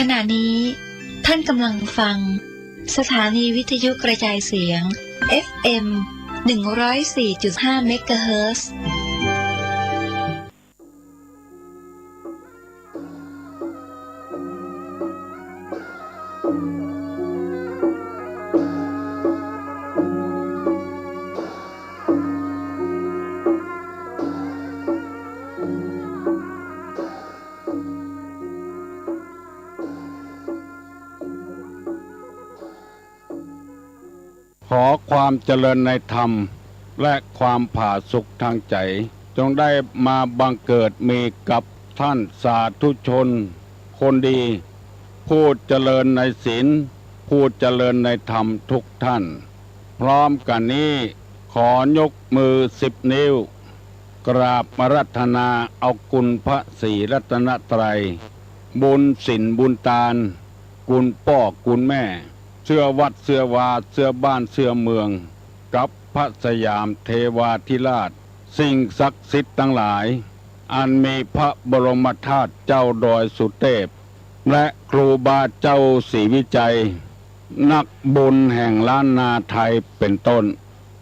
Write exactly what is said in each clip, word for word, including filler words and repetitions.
ขณะนี้ท่านกำลังฟังสถานีวิทยุกระจายเสียง เอฟ เอ็ม หนึ่งร้อยสี่จุดห้า เมกะเฮิรตซ์ ขอความเจริญในธรรม และความผาสุกทางใจ๋ จงได้มาบังเกิดมีกับท่านสาธุชนคนดี ผู้เจริญในศีล ผู้เจริญในธรรมทุกท่าน พร้อมกั๋นนี้ ขอยกมือสิบนิ้ว กราบอาราธนาเอาคุณพระศรีรัตนตรัย บุญศีลบุญตาน คุณป้อคุณแม่ เสื้อวัดเสื้อวา เสื้อบ้านเสื้อเมือง กับพระสยามเทวาธิราช สิ่งศักดิ์สิทธิ์ตังหลาย อันมีพระบรมธาตุเจ้าดอยสุเตพ และครูบาเจ้าศรีวิชัย นักบุญแห่งล้านนาไทยเป็นต้น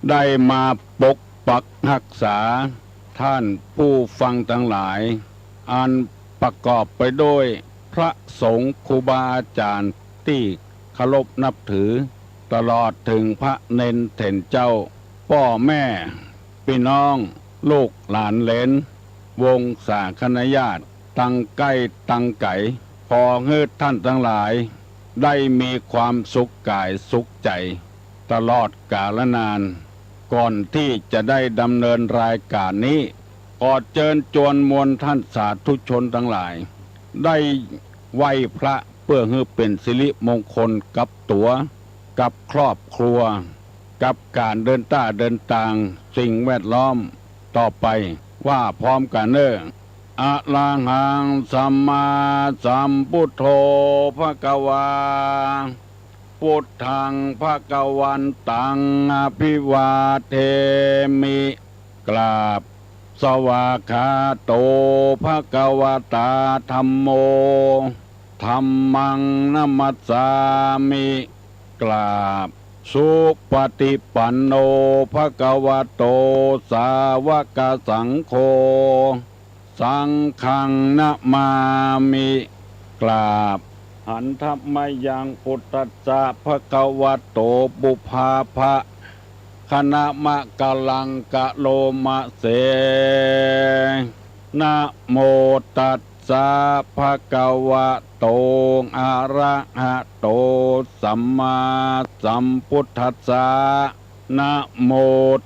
ได้มาปกปักฮักษาท่านผู้ฟังตังหลาย อันประกอบไปด้วยพระสงฆ์ครูบาอาจ๋ารย์ตี้เคารพนับถือ ตลอดเถิงพระเณรเถรเจ้า ป้อแม่ ปี้น้อง ลูกหลานเหลน วงศาคณะญาติ ตังใก้ตังไก๋ ขอหื้อท่านตังหลาย ได้มีความสุขก๋ายสุขใจ๋ ตลอดกาลนาน ก่อนตี้จะได้ดำเนินรายก๋านนี้ ขอเจิญจวนมวลท่านสาธุชนตังหลาย ได้ไหว้พระเปื้อหื้อเป๋นสิริมงคลกับตั๋ว กับครอบครัว กับก๋านเดินต้าเดินตาง สิ่งแวดล้อม ต่อไป ว่าพร้อมกั๋นเน่อ อะระหังสัมมาสัมพุทโธภะคะวา พุทธังภะคะวันตัง อะภิวาเทมิ กราบ สวากขาโต ภะคะวะตา ธัมโม ธัมมัง นะมัสสามิ กราบ สุปะติปันโน ภะคะวะโต สาวะกะสังโฆ สังฆัง นะมามิ กราบ หันทะมะยัง พุทธัสสะ ภะคะวะโต ปุพพาภะ คะนะมะกะลัง กะโลมะเส นะโมตัสสะ ภะคะวะโต อะระหะโต สัมมาสัมพุทธัสสะ นะโม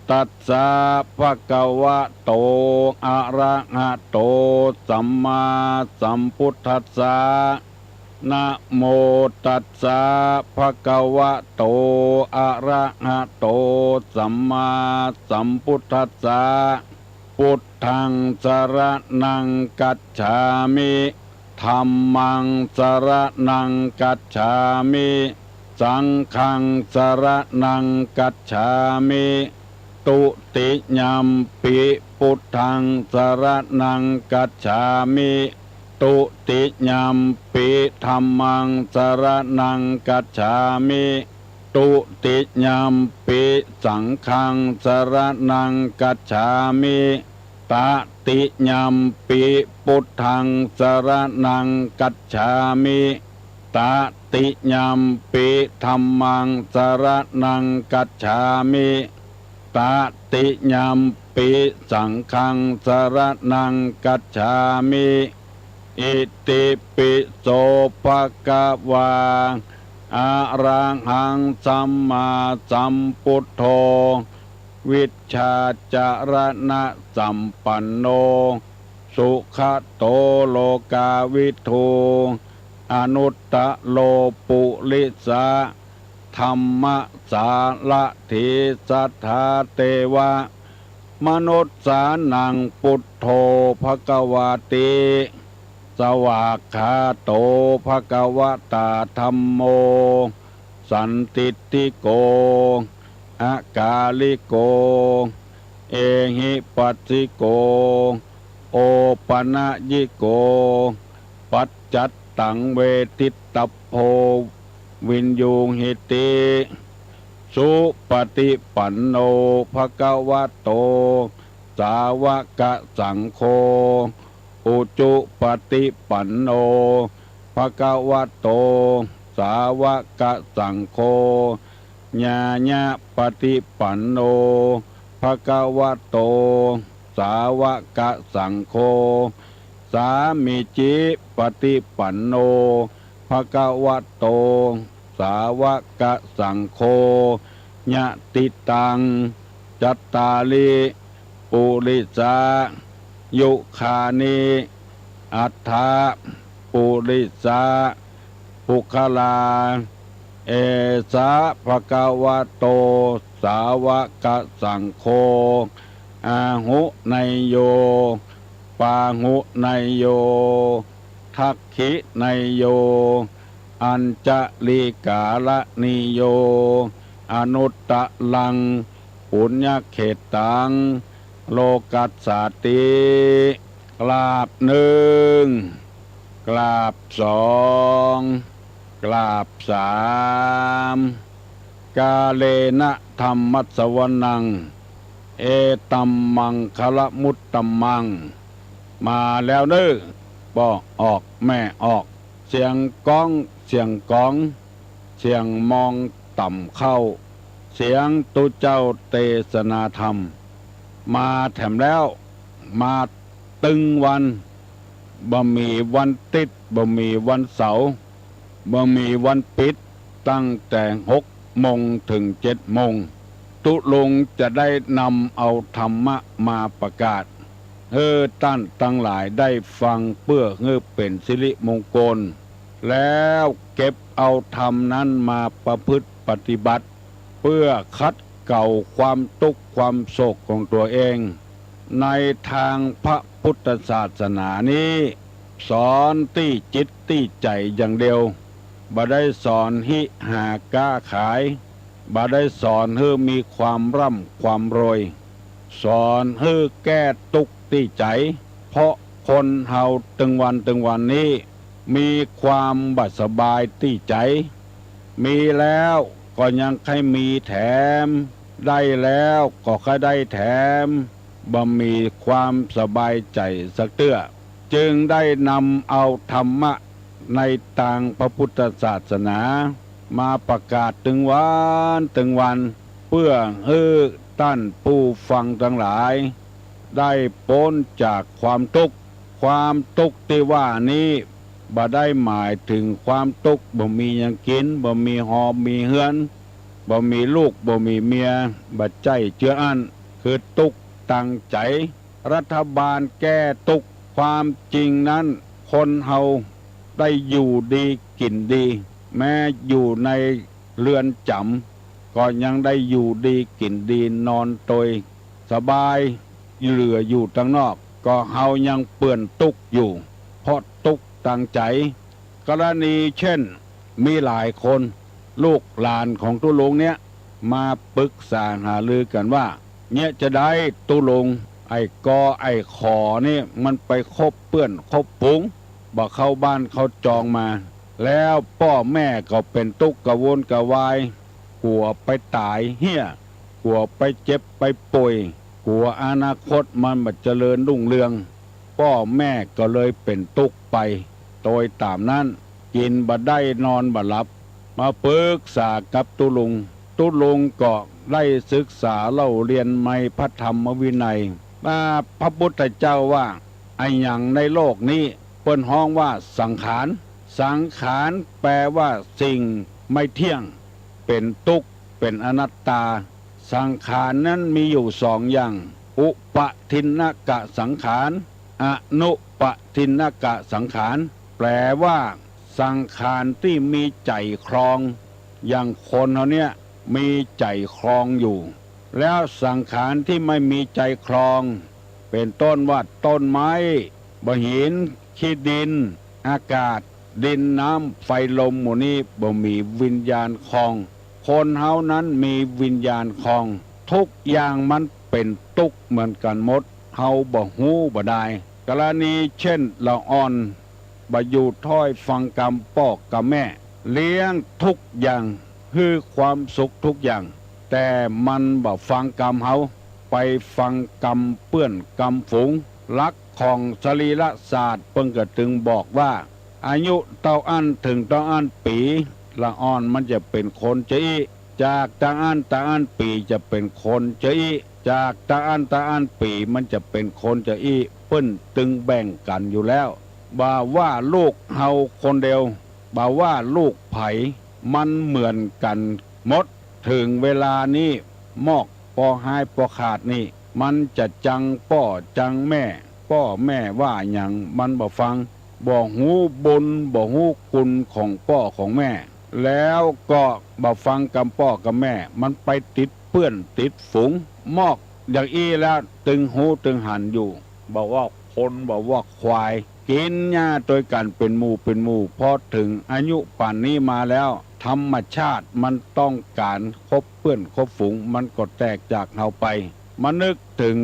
ตัสสะ ภะคะวะโต อะระหะโต สัมมาสัมพุทธัสสะ นะโมตัสสะ ภะคะวะโต อะระหะโต สัมมาสัมพุทธัสสะ พุทธัง สะระณัง กัจฉามิ ธัมมัง สะระณัง กัจฉามิ สังฆัง สะระณัง กัจฉามิ ตุติยัมปิ พุทธัง สะระณัง กัจฉามิ ตุติยัมปิ ธัมมัง สะระณัง กัจฉามิ ตุติยัมปิ สังฆัง สะระณัง กัจฉามิ ตะติยัมปิ พุทธัง สะระณัง กัจฉามิ ตะติยัมปิ ธัมมัง สะระณัง กัจฉามิ ตะติยัมปิ สังฆัง สะระณัง กัจฉามิ อิติปิโส ภะคะวา อะระหัง สัมมาสัมพุทโธ วิชชาจะระณะสัมปันโน สุขะโต โลกาวิทู อนุตตะโร ปุริสะ ธัมมะสารถี สัทธา เตวะ มนุสสานัง ปุทโธ ภะคะวาติ สวากขาโต ภะคะวะตา ธัมโม สันทิฏฐิโก อะกาลิโก เอหิปัสสิโก โอปะนะยิโก ปัจจัต ตัง เวทิตตัพโพ วิญญูหิติ สุปฏิปันโน ภะคะวะโต สาวะกะสังโฆ อุจุปฏิปันโน ภะคะวะโต สาวะกะสังโฆ ญาญะปฏิปันโน ภะคะวะโต สาวะกะสังโฆ สามีจิปฏิปันโน ภะคะวะโต สาวะกะสังโฆ ยะติตัง จัตตาริ ปุริสายุคานิ อัฏฐะ ปุริสะ ปุคคลา เอสะ ภะคะวะโต สาวะกะสังโฆ อาหุเนยโย ปาหุเนยโย ทักขิเนยโย อัญจลีกาละนิโย อนุตตะรัง ปุญญเขตตัง โลกัสสาติ กราบหนึ่ง กราบสอง กราบสาม กาเลนะธัมมัสสวนัง เอตัมมังคละมุตตมัง มาแล้วเน้อ ป้อออกแม่ออก เสียงก๊อง เสียงก๋อง เสียงมองต่ำเข้า เสียงตุ๊เจ้าเตสนาธรรม มาแถมแล้ว มาตึงวัน บ่มีวันติด บ่มีวันเสาร์ บ่มีวันปิด ตั้งแต่หกโมงถึงเจ็ดโมง ตุ๊ลุงจะได้นำเอาธรรมะมาประกาศ หื้อต้านตังหลายได้ฟัง เปื้อหื้อเป๋นสิริมงคล แล้วเก็บเอาธรรมนั้นมาประพฤติปฏิบัติ เปื้อขัดเกลาความตุ๊กข์ความโศกของตั๋วเอง ในตางพระพุทธศาสนานี้ สอนตี้จิตตี้ใจ๋อย่างเดียว บ่ได้สอนฮิหาก๊าขาย บ่ได้สอนหื้อมีความร่ำความรวย สอนหื้อแก้ตุ๊กข์ตี้ใจ๋ เพราะคนเฮาตึงวันตึงวันนี้ มีความบ่สบายตี้ใจ๋ มีแล้วก็ยังใค่มีแถม ได้แล้วก็ใค่ได้แถม บ่มีความสบายใจ๋สักเตื้อ จึงได้นำเอาธรรมะในตางพระพุทธศาสนา มาประกาศตึงวันตึงวัน เปื้อหื้อต้านผู้ฟังตังหลาย ได้ป๊นจากความตุ๊กข์ ความตุ๊กข์ตี้ว่านี้ บ่ได้หมายเถิงความตุ๊กข์บ่มีหยังกิ๋น บ่มีหอมีเฮือน บ่มีลูก บ่มีเมีย บ่ใจ้เจื้ออั้น คือตุ๊กข์ตางใจ๋ รัฐบาลแก้ตุ๊กข์ ความจริงนั้น คนเฮาได้อยู่ดีกิ๋นดี แม้อยู่ในเรือนจ๋ำ ก็ยังได้อยู่ดีกิ๋นดี นอนโตยสบาย เหลืออยู่ตังนอก ก็เฮายังเปื้อนตุ๊กข์อยู่ เพราะตุ๊กข์ตางใจ๋ กรณีเช่น มีหลายคน ลูกหลานของตุ๊ลุงเนี่ย มาปรึกษาหารือกั๋นว่า เยียะจาใดตุ๊ลุง ไอ้กอไอ้ขอนี่มันไปคบเปื้อนคบฝูง บ่เข้าบ้านเข้าจองมา แล้วป้อแม่ก็เป๋นตุ๊กข์กระวนกระวาย กั๋วไปต๋ายเฮี้ย กั๋วไปเจ็บไปป่วย กั๋วอนาคตมันบ่เจริญรุ่งเรือง ป้อแม่ก็เลยเป๋นตุ๊กข์ไป โตยต๋ามนั้น กิ๋นบ่ได้นอนบ่หลับ มาปรึกษากับตุ๊ลุง ตุ๊ลุงก็ได้ศึกษาเล่าเรียนในพระธรรมวินัย ว่าพระพุทธเจ้าว่า อะหยังในโลกนี้เปิ้นฮ้องว่าสังขาร สังขารแปลว่าสิ่งไม่เที่ยง เป๋นตุ๊กข์ เป๋นอนัตตา สังขารนั้นมีอยู่สองอย่าง อุปะทินนกสังขาร อนุปะทินนกสังขาร แปลว่าสังขารตี้มีใจ๋ครอง อย่างคนเฮาเนี่ยมีใจ๋ครองอยู่ แล้วสังขารตี้ไม่มีใจ๋ครอง เป๋นต้นว่าต้นไม้ บ่าหิน ขี้ดิน อากาศ ดิน น้ำ ไฟ ลม หมู่นี้บ่มีวิญญาณครอง คนเฮานั้นมีวิญญาณครอง ทุกอย่างมันเป๋นตุ๊กข์เหมือนกั๋นหมด เฮาบ่ฮู้บ่ดาย กรณีเช่น ละอ่อน บ่อยู่ถ้อยฟังกำป้อกับแม่ เลี้ยงทุกอย่าง หื้อความสุขทุกอย่าง แต่มันบ่ฟังกำเฮา ไปฟังกำเปื้อนกำฝูง หลักของสรีระศาสตร์เปิ้นก็จึงบอกว่า อายุเต้าอั้นเถิงเต้าอั้นปี๋ ละอ่อนมันจะเป๋นคนจาอี้ จากตาอั้นตาอั้นปี๋จะเป๋นคนจาอี้ จากตาอั้นตาอั้นปี๋มันจะเป๋นคนจาอี้ เปิ้นตึงแบ่งกั๋นอยู่แล้ว บ่าว่าลูกเฮาคนเดียว บ่าว่าลูกใผ มันเหมือนกั๋นหมด เถิงเวลานี้ มอกปอฮ้ายปอขาดนี่ มันจะจังป้อจังแม่ ป้อแม่ว่าหยังมันบ่ฟัง บ่ฮู้บุญบ่ฮู้คุณของป้อของแม่ แล้วก็บ่ฟังกำป้อกำแม่ มันไปติดเปื้อนติดฝูง มอกอย่างอี้แล้วตึงฮู้ตึงหันอยู่ บ่ว่าคนบ่ว่าควาย กิ๋นหญ้าตวยกั๋นเป๋นหมู่เป๋นหมู่ พอเถิงอายุป่านนี้มาแล้ว ธรรมชาติมันต้องก๋านคบเปื้อนคบฝูง มันก็แตกจากเฮาไป มานึกเถิง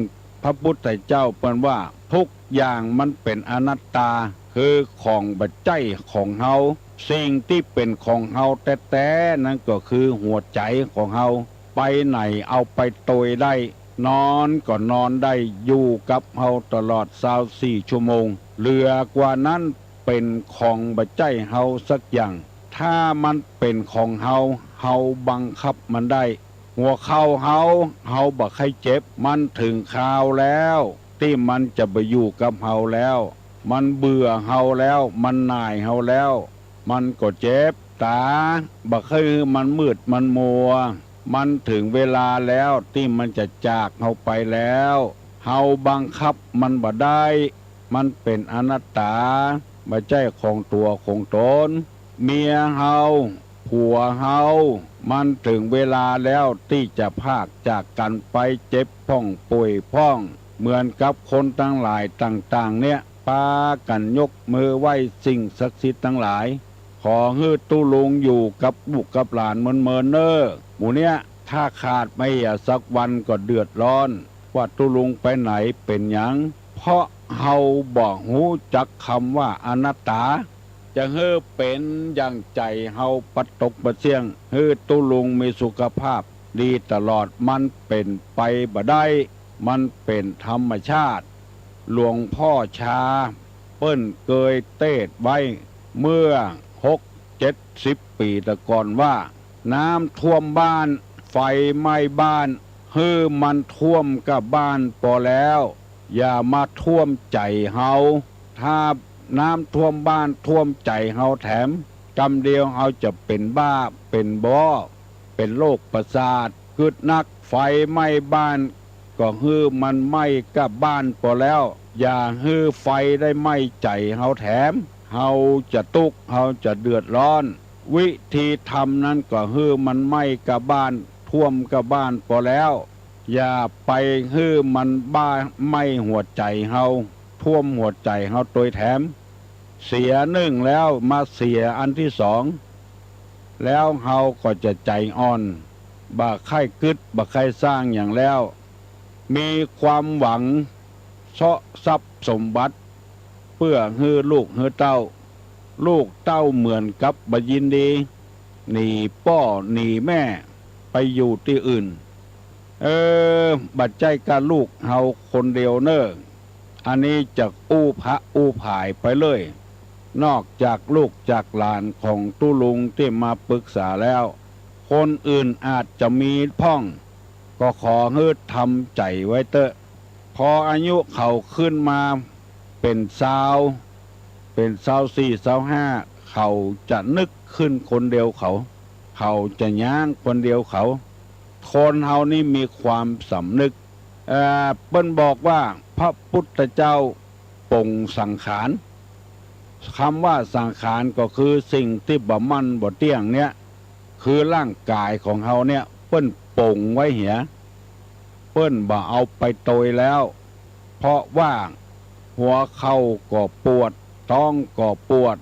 พระพุทธเจ้าเปิ้นว่า ทุกอย่างมันเป๋นอนัตตา คือของบ่ใจ้ของเฮา สิ่งตี้เป๋นของเฮาแต๊ๆ นั้นก็คือหัวใจ๋ของเฮา ไปไหนเอาไปตวยได้ นอนก็นอนได้ อยู่กับเฮาตลอดซาวสี่ชั่วโมง เหลือกว่านั้นเป๋นของบ่ใจ้เฮาสักอย่าง ถ้ามันเป๋นของเฮา เฮาบังคับมันได้ หัวเข่าเฮา เฮาบ่ใค่เจ็บ มันเถิงคราวแล้ว ตี้มันจะบ่อยู่กับเฮาแล้ว มันเบื่อเฮาแล้ว มันหน่ายเฮาแล้ว มันก็เจ็บ ต๋า บ่ใค่หื้อมันมืดมันมัว มันเถิงเวลาแล้วตี้มันจะจากเฮาไปแล้ว เฮาบังคับมันบ่ได้ มันเป๋นอนัตตา บ่ใจ้ของตั๋วของต๋น เมียเฮา ผัวเฮา มันเถิงเวลาแล้วตี้จะพรากจากกั๋นไป เจ็บพ่องป่วยพ่อง เหมือนกับคนตังหลายต่างๆ เนี่ย ปากั๋นยกมือไหว้สิ่งศักดิ์สิทธิ์ตังหลาย ขอหื้อตุ๊ลุงอยู่กับลูกกับหลานเมินๆ เน่อ หมู่เนี้ย ถ้าขาดไปเหียสักวันก็เดือดร้อน ว่าตุ๊ลุงไปไหนเป๋นหยัง เพราะเฮาบ่ฮู้จักกำว่าอนัตตา จะหื้อเป๋นอย่างใจ๋เฮาปะตกปะเสี้ยง หื้อตุ๊ลุงมีสุขภาพดีตลอด มันเป๋นไปบ่ได้ มันเป๋นธรรมชาติ หลวงพ่อชา เปิ้นเกยเตศน์ไว้เมื่อหกเจ็ดสิบปี๋ตะก่อนว่า น้ำท่วมบ้าน ไฟไหม้บ้าน หื้อมันท่วมก้าบ้านปอแล้ว อย่ามาท่วมใจ๋เฮา ถ้าน้ำท่วมบ้านท่วมใจ๋เฮาแถม กำเดียวเฮาจะเป๋นบ้าเป๋นบอ เป๋นโรคประสาท กึ๊ดนัก ไฟไหม้บ้าน ก็หื้อมันไหม้ก้าบ้านปอแล้ว อย่าหื้อไฟได้ไหม้ใจ๋เฮาแถม เฮาจะตุ๊กข์ เฮาจะเดือดร้อน วิธีทำนั้นก็หื้อมันไหม้ก้าบ้าน ท่วมก้าบ้านปอแล้ว อย่าไปหื้อมันบ้า ไหม้หัวใจ๋เฮา ท่วมหัวใจ๋เฮาตวยแถม เสียนึ่งแล้วมาเสียอันตี้สอง แล้วเฮาก็จะใจ๋อ่อน บ่ใค่กึ๊ด บ่ใค่สร้างหยังแล้ว มีความหวังเซาะทรัพย์สมบัติ เปื้อหื้อลูกหื้อเต้า ลูกเต้าเหมือนกับบ่ยินดี หนีป้อหนีแม่ไปอยู่ตี้อื่น เออ บ่ใจ้ก้าลูกเฮาคนเดียวเน่อ อันนี้จะอู้พระอู้ผายไปเลย นอกจากลูกจากหลานของตุ๊ลุงตี้มาปึกษาแล้ว คนอื่นอาจจะมีพ่อง ก็ขอหื้อทำใจ๋ไว้เต๊อะ พออายุเขาขึ้นมาเป๋นซาว เป๋นซาวสี่ ซาวห้า เขาจะนึกขึ้นคนเดียวเขา เขาจะย้างคนเดียวเขา คนเฮานี่มีความสำนึก เอ่อ เปิ้นบอกว่าพระพุทธเจ้าปลงสังขาร กำว่าสังขารก็คือสิ่งตี้บ่มั่นบ่เตี้ยงเนี่ย คือร่างก๋ายของเฮาเนี่ย เปิ้นปลงไว้เหีย เปิ้นบ่เอาไปตวยแล้ว เพราะว่าหัวเข่าก็ปวด ต๊องก็ปวด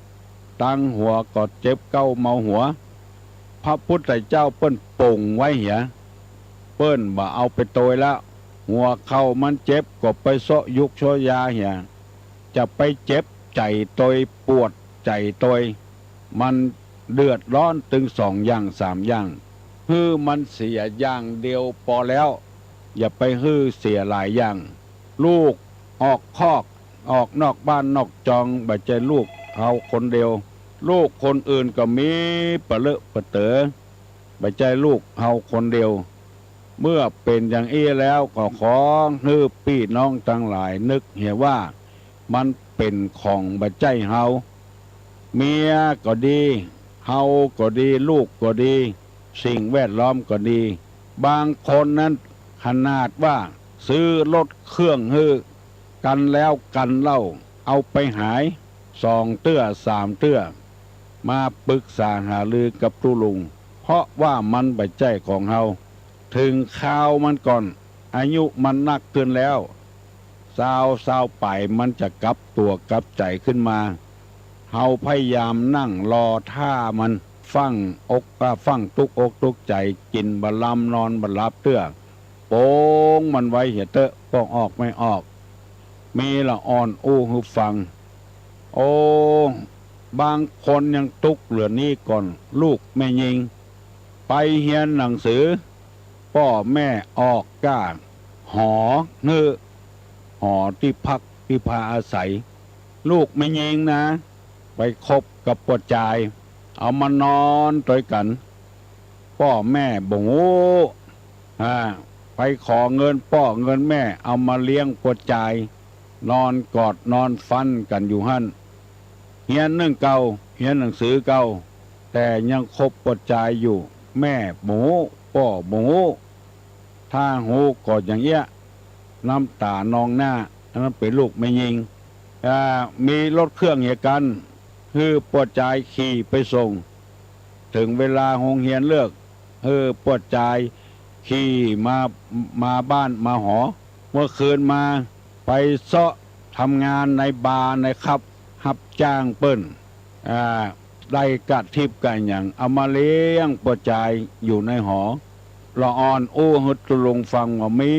ตังหัวก็เจ็บเก๊าเมาหัว พระพุทธเจ้าเปิ้นปลงไว้เหีย เปิ้นบ่เอาไปตวยแล้ว หัวเข่ามันเจ็บก็ไปเซาะยุกเซาะยาเหีย จะไปเจ็บ ใจ๋ตวย ปวดใจ๋ตวย มันเดือดร้อนตึงสองอย่างสามอย่าง หื้อมันเสียอย่างเดียวปอแล้ว อย่าไปหื้อเสียหลายอย่าง ลูกออกคอก ออกนอกบ้านนอกจอง บ่ใจ้ลูกเฮาคนเดียว ลูกคนอื่นก็มีปะเลอะปะเต๋อ บ่ใจ้ลูกเฮาคนเดียว เมื่อเป๋นอย่างอี้แล้วก็ขอหื้อปี้น้องตังหลายนึกเหียว่า มันเป๋นของบ่ใจ้เฮา เมียก็ดี เฮาก็ดี ลูกก็ดี สิ่งแวดล้อมก็ดี บางคนนั้นขนาดว่าซื้อรถเครื่องหื้อ กั๋นแล้วกั๋นเล่า เอาไปหายสองเตื้อสามเตื้อ มาปรึกษาหารือกับตุ๊ลุง เพราะว่ามันบ่ใจ้ของเฮา เถิงคราวมันก่อน อายุมันนักขึ้นแล้ว ซาว ซาวป๋าย มันจะกลับตั๋วกลับใจ๋ขึ้นมา เฮาพยายามนั่งรอท่ามัน ฟั่งอก อ่า ฟั่งตุ๊กอกตุ๊กใจ๋ กิ๋นบ่ลำนอนบ่หลับเตื้อ ป๋งมันไว้เหียเต๊อะ ป้อออกไม่ออก มีละอ่อนอู้หื้อฟัง โอ้ บางคนยังตุ๊กเหลือนี้ก่อน ลูกแม่ญิง ไปเฮียนหนังสือ ป้อแม่ออกก้าหอหื้อ หอตี้พักตี้พาอาศัย ลูกแม่ญิงนะ ไปคบกับป้อจาย เอามานอนตวยกั๋น ป้อแม่บ่ฮู้ อ่า ไปขอเงินป้อเงินแม่ เอามาเลี้ยงป้อจาย นอนกอดนอนฟันกั๋นอยู่หั้น เฮียนนึ่งเก่า เฮียนหนังสือเก่า แต่ยังคบป้อจายอยู่ แม่บ่ฮู้ ป้อบ่ฮู้ ถ้าฮู้ก็อย่างเอี้ย น้ำต๋านองหน้า อันนั้นเป๋นลูกแม่ญิง อ่า มีรถเครื่องเหียกั๋น หื้อป้อจายขี่ไปส่ง เถิงเวลาโฮงเฮียนเลิก หื้อป้อจายขี่มา มาบ้านมาหอ เมื่อคืนมาไปเซาะทำงานในบาร์ในคลับ ฮับจ้างเปิ้น อ่า ได้ก๊าทิปก๊าหยัง เอามาเลี้ยงป้อจายอยู่ในหอ ละอ่อนอู้หื้อตุ๊ลุงฟังว่ามี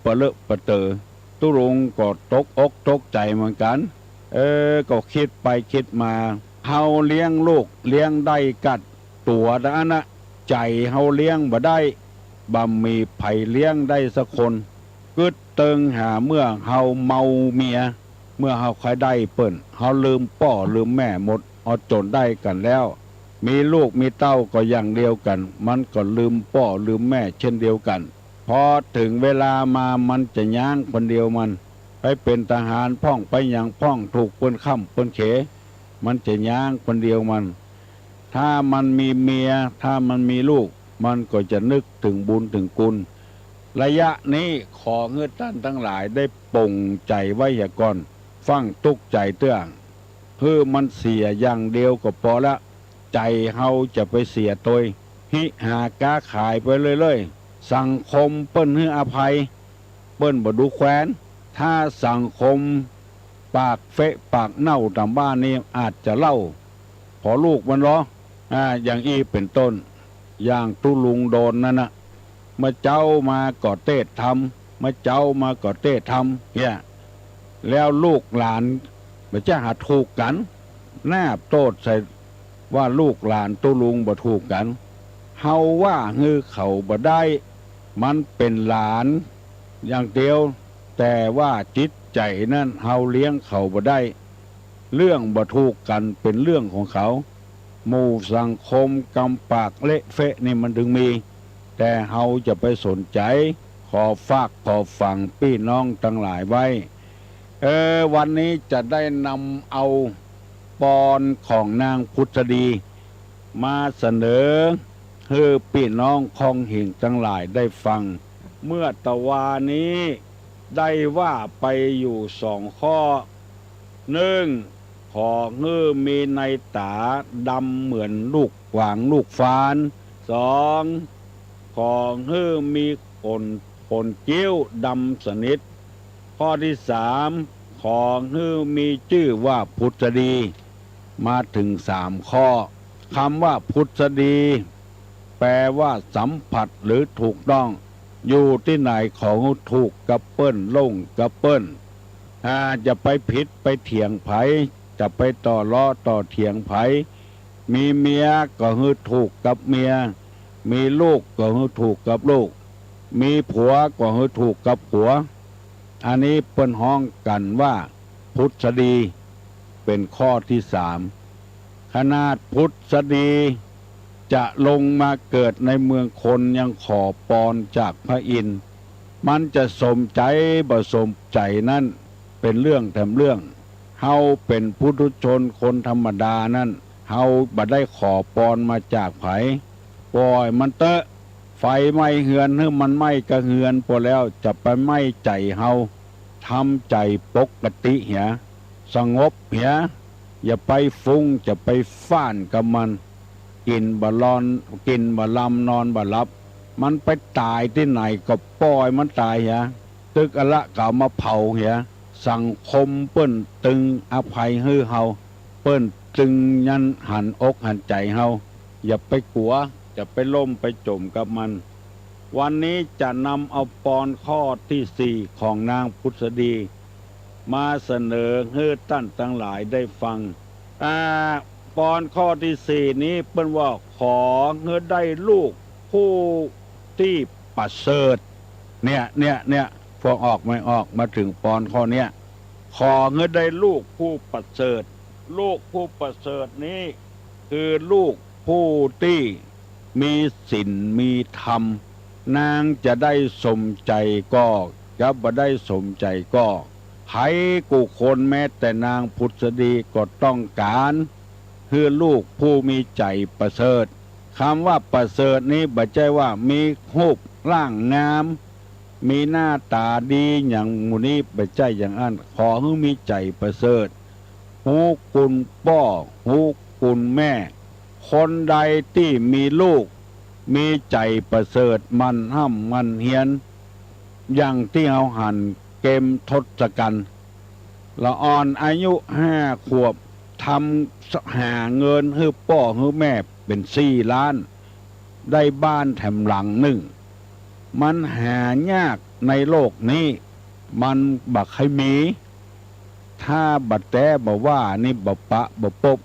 ปะเลอะปะเต๋อ ตุ๊ลุงก็ตกอกตกใจ๋เหมือนกั๋น เออ ก็กึ๊ดไปกึ๊ดมา เฮาเลี้ยงลูกเลี้ยงได้ก๊าตั๋วตะอั้นนะ ใจ๋เฮาเลี้ยงบ่ได้ บ่มีใผเลี้ยงได้สักคน กึ๊ดเติงหาเมื่อเฮาเมาเมีย เมื่อเฮาใค่ได้เปิ้น เฮาลืมป้อลืมแม่หมด เอาจ๋นได้กั๋นแล้ว มีลูกมีเต้าก็อย่างเดียวกั๋น มันก็ลืมป้อลืมแม่เช่นเดียวกั๋น พอเถิงเวลามามันจะย้างคนเดียวมัน ไปเป๋นทหารพ่องไปหยังพ่อง ถูกเปิ้นค่ำเปิ้นเข มันจะย้างคนเดียวมัน ถ้ามันมีเมีย ถ้ามันมีลูก มันก็จะนึกเถิงบุญเถิงคุณ ระยะนี้ขอหื้อต้านตังหลายได้ป๋งใจ๋ไว้เหียก่อน ฟั่งตุ๊กใจ๋เตื้อ หื้อมันเสียอย่างเดียวก็ปอละ ใจ๋เฮาจะไปเสียตวย ฮิหาก๊าขายไปเรื่อยๆ สังคมเปิ้นหื้ออภัย เปิ้นบ่ดูแควน ถ้าสังคมปากเฟะปากเน่าต๋ามบ้านนี้อาจจะเล่า ผ่อลูกมันลอ อ่า อย่างอี้เป๋นต้น อย่างตุ๊ลุงโดนนั้นนะ เมื่อเจ๊ามาก็เตสน์ธรรม เมื่อเจ๊ามาก็เตสน์ธรรม เนี่ย แล้วลูกหลานบ่จะหาถูกกั๋น นาบโต้ษใส่ว่าลูกหลานตุ๊ลุงบ่ถูกกั๋น เฮาว่าหื้อเขาบ่ได้ มันเป๋นหลานอย่างเดียว แต่ว่าจิตใจ๋นั้นเฮาเลี้ยงเขาบ่ได้ เรื่องบ่ถูกกั๋นเป๋นเรื่องของเขา หมู่สังคมกำปากเละเฟะนี่มันเถิงมี แต่เฮาจะไปสนใจ๋ ขอฝากขอฝังปี้น้องตังหลายไว้ เออ วันนี้จะได้นำเอาปอนของนางผุดสดี มาเสนอหื้อปี้น้องคองหิ่งตังหลายได้ฟัง เมื่อตะวานี้ได้ว่าไปอยู่สองข้อ นึ่ง ขอหื้อมีในต๋าดำเหมือนลูกหวางลูกฟาน สอง ขอหื้อมีขน ขนคิ้วดำสนิท ข้อตี้สาม ขอหื้อมีจื้อว่าผุดสดี มาเถิงสามข้อ กำว่าผุดสดี แปลว่าสัมผัสหรือถูกต้อง อยู่ตี้ไหนขอหื้อถูกกับเปิ้น ลงกับเปิ้น อ่า จะไปผิดไปเถียงใผ จะไปต่อล้อต่อเถียงใผ มีเมียก็หื้อถูกกับเมีย มีลูกก็หื้อถูกกับลูก มีผัวก็หื้อถูกกับผัว อันนี้เปิ้นฮ้องกั๋นว่าผุดสะดี เป๋นข้อตี้สาม ขนาดผุดสะดีจะลงมาเกิดในเมืองคนยังขอปอนจากพระอินทร์ มันจะสมใจ๋บ่สมใจ๋นั้นเป๋นเรื่องแถมเรื่อง เฮาเป๋นปุถุชนคนธรรมดานั้น เฮาบ่ได้ขอปอนมาจากใผ ป่อยมันเต๊อะ ไฟไหม้เฮือนหื้อมันไหม้กะเฮือนปอแล้ว จะไปไหม้ใจ๋เฮา ทำใจ๋ปกติเหีย สงบเหีย อย่าไปฟุ้ง อย่าไปฟ้านกับมัน กิ๋นบ่ลอน กิ๋นบ่ลำ นอนบ่หลับ มันไปต๋ายตี้ไหนก็ป่อยมันต๋ายเหีย ตึกอะละก็เอามาเผาเหีย สังคมเปิ้นตึงอภัยหื้อเฮา เปิ้นตึงยันหันอกหันใจ๋เฮา อย่าไปกั๋ว อย่าไปล่มไปจ๋มกับมัน วันนี้จะนำเอาปอนข้อตี้สี่ของนางผุดสะดี มาเสนอหื้อต้านตังหลายได้ฟัง อ่า ปอนข้อตี้สี่นี้เปิ้นว่าขอหื้อได้ลูกผู้ตี้ประเสริฐ เนี่ย เนี่ย เนี่ย ฟังออกไม่ออก มาเถิงปอนข้อเนี้ย ขอหื้อได้ลูกผู้ประเสริฐ ลูกผู้ประเสริฐนี้คือลูกผู้ตี้มีศีลมีธรรม นางจะได้สมใจ๋ก็ จะบ่ได้สมใจ๋ก็ ใผกู้คนแม้แต่นางผุดสะดีก็ต้องก๋าน หื้อลูกผู้มีใจ๋ประเสริฐ กำว่าประเสริฐนี้บ่ใจ้ว่ามีฮูปร่างงาม มีหน้าต๋าดีหยังหมู่นี้ บ่ใจ้อย่างอั้น ขอหื้อมีใจ๋ประเสริฐ ฮู้คุณป้อ ฮู้คุณแม่ คนใดตี้มีลูก มีใจ๋ประเสริฐ หมั่นฮ่ำหมั่นเฮียน อย่างตี้เฮาหันเกมทศกัณฐ์ ละอ่อนอายุห้าขวบ ทำหาเงินหื้อป้อหื้อแม่เป๋นสี่ล้าน ได้บ้านแถมหลังนึ่ง มันหายากในโลกนี้ มันบ่ใค่มี ถ้าบ่แต๊บ่ว่านี่บ่ปะบ่ปบ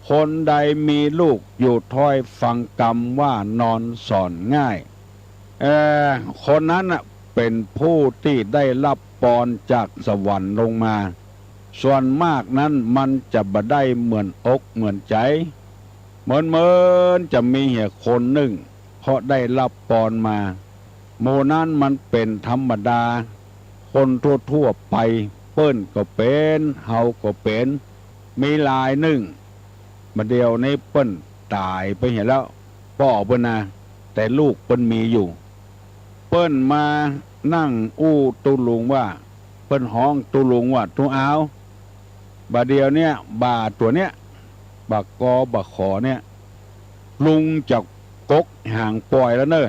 คนใดมีลูกอยู่ถ้อยฟังกำว่านอนสอนง่าย เอ่อ คนนั้นน่ะเป๋นผู้ตี้ได้ฮับปอนจากสวรรค์ลงมา ส่วนมากนั้นมันจะบ่ได้เหมือนอกเหมือนใจ๋ เหมือนๆ จะมีเหียคนนึ่ง เพราะได้ฮับปอนมา หมู่นั้นมันเป๋นธรรมดา คนทั่วๆ ไป เปิ้นก็เป๋น เฮาก็เป๋น มีหลายนึ่ง บ่าเดี่ยวนี้เปิ้นต๋ายไปเหียแล้ว ป้อเปิ้นนะ แต่ลูกเปิ้นมีอยู่ เปิ้นมานั่งอู้ตุ๊ลุงว่า เปิ้นฮ้องตุ๊ลุงว่า ตุ๊อาว บ่าเดี่ยวเนี้ย บ่าตั๋วเนี้ย บ่ากอบ่าขอเนี่ย ลุงจะกกหางป่อยแล้วเน่อ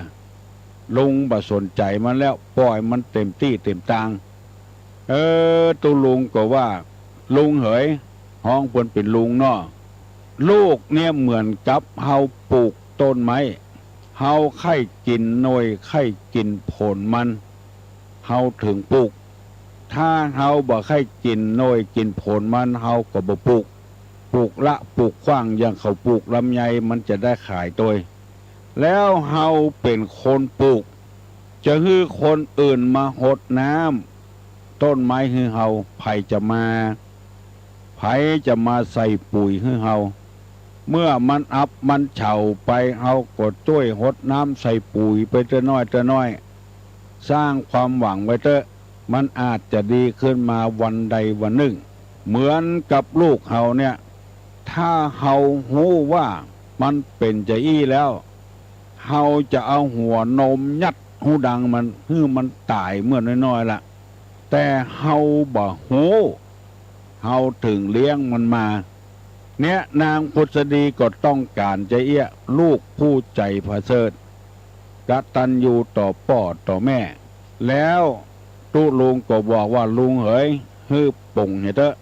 ลุงบ่สนใจ๋มันแล้ว ป่อยมันเต๋มตี้เต๋มตาง เออ ตุ๊ลุงก็ว่า ลุงเหย ฮ้องเปิ้นเป๋นลุงเนาะ ลูกเนี่ยเหมือนกับเฮาปลูกต้นไม้ เฮาใค่กิ๋นหน่วยใค่กิ๋นผลมัน เฮาเถิงปลูก ถ้าเฮาบ่ใค่กิ๋นหน่วยกิ๋นผลมัน เฮาก็บ่ปลูก ปลูกละปลูกขว้าง อย่างเขาปลูกลำไย มันจะได้ขายตวย แล้วเฮาเป๋นคนปลูก จะหื้อคนอื่นมาหดน้ำต้นไม้หื้อเฮา ใผจะมา ใผจะมาใส่ปุ๋ยหื้อเฮา เมื่อมันอับมันเฉาไป เฮาก็จ้วยหดน้ำใส่ปุ๋ยไปเตื้อน้อยเตื้อน้อย สร้างความหวังไว้เต๊อะ มันอาจจะดีขึ้นมาวันใดวันนึ่ง เหมือนกับลูกเฮาเนี่ย ถ้าเฮาฮู้ว่ามันเป๋นจาอี้แล้ว เฮาจะเอาหัวนมยัดฮูดังมัน หื้อมันต๋ายเมื่อน้อยๆ ละ แต่เฮาบ่ฮู้ เฮาเถิงเลี้ยงมันมา เนี่ย นางผุดสะดีก็ต้องก๋านจาเอี้ย ลูกผู้ใจ๋ประเสริฐ กตัญญูต่อป้อต่อแม่ แล้วตุ๊ลุงก็บอกว่า ลุงเหย หื้อป๋งเหียเต๊อะ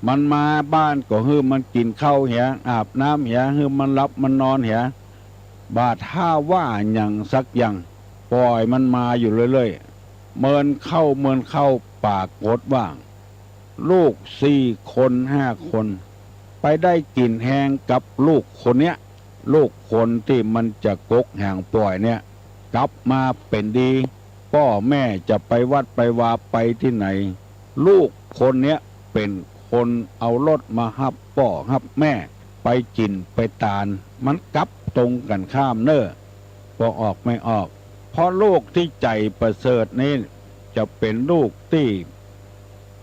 มันมาบ้านก็หื้อมันกิ๋นข้าวเหีย อาบน้ำเหีย หื้อมันหลับมันนอนเหีย บ่าถ้าว่าหยังสักอย่าง ป่อยมันมาอยู่เรื่อยๆ เมินเข้าเมินเข้า ปรากฏว่า ลูกสี่คนห้าคน ไปได้กิ๋นแฮงกับลูกคนเนี้ย ลูกคนตี้มันจะกกหางป่อยเนี่ย กลับมาเป๋นดี ป้อแม่จะไปวัดไปวาไปตี้ไหน ลูกคนเนี้ยเป๋นคนเอารถมาฮับป้อฮับแม่ ไปจิ่นไปตาน มันกลับตรงกั๋นข้ามเน่อ ป้อออกแม่ออก เพราะลูกตี้ใจ๋ประเสริฐนี้ จะเป๋นลูกตี้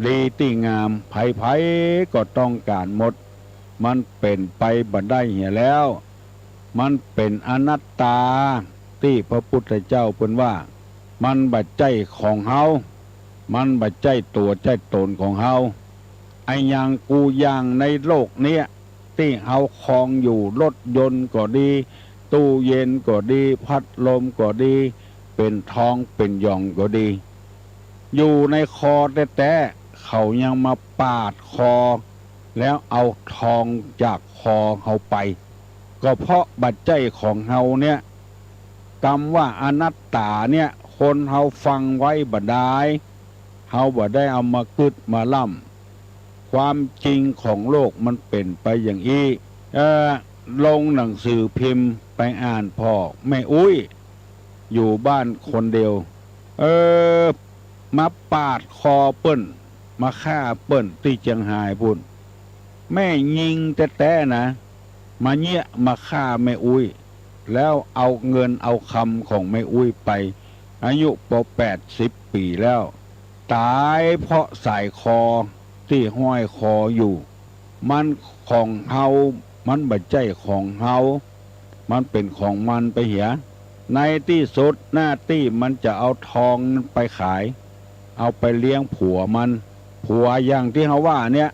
ดีตี้งาม ใผๆ ก็ต้องก๋านหมด มันเป๋นไปบ่ได้เหียแล้ว มันเป๋นอนัตตา ตี้พระพุทธเจ้าเปิ้นว่า มันบ่ใจ้ของเฮา มันบ่ใจ้ตั๋วใจ้ต๋นของเฮา อะหยังกู้อย่างในโลกเนี้ย ตี้เฮาครองอยู่ รถยนต์ก็ดี ตู้เย็นก็ดี พัดลมก็ดี เป๋นทองเป๋นหยองก็ดี อยู่ในคอแต๊ๆ เขายังมาปาดคอ แล้วเอาทองจากคอเฮาไป ก็เพราะบ่ใจ้ของเฮาเนี่ย กำว่าอนัตตาเนี่ย คนเฮาฟังไว้บ่ดาย เฮาบ่ได้เอามากึ๊ดมาล่ำ ความจริงของโลกมันเป๋นไปอย่างอี้ เอ่อ ลงหนังสือพิมพ์ไปอ่านผ่อแม่อุ๊ย อยู่บ้านคนเดียว เออ มาปาดคอเปิ้น มาฆ่าเปิ้นตี้เจียงฮายปู้น แม่ญิงแต๊ๆ นะ มาเยียะมาฆ่าแม่อุ๊ย แล้วเอาเงินเอาคำของแม่อุ๊ยไป อายุปอแปดสิบปี๋แล้ว ต๋ายเพราะสายคอตี้ห้อยคออยู่ มันของเฮา มันบ่ใจ้ของเฮา มันเป๋นของมันไปเหีย ในตี้สุดหน้าตี้มันจะเอาทองไปขาย เอาไปเลี้ยงผัวมัน ผัวอย่างตี้เฮาว่าเนี่ย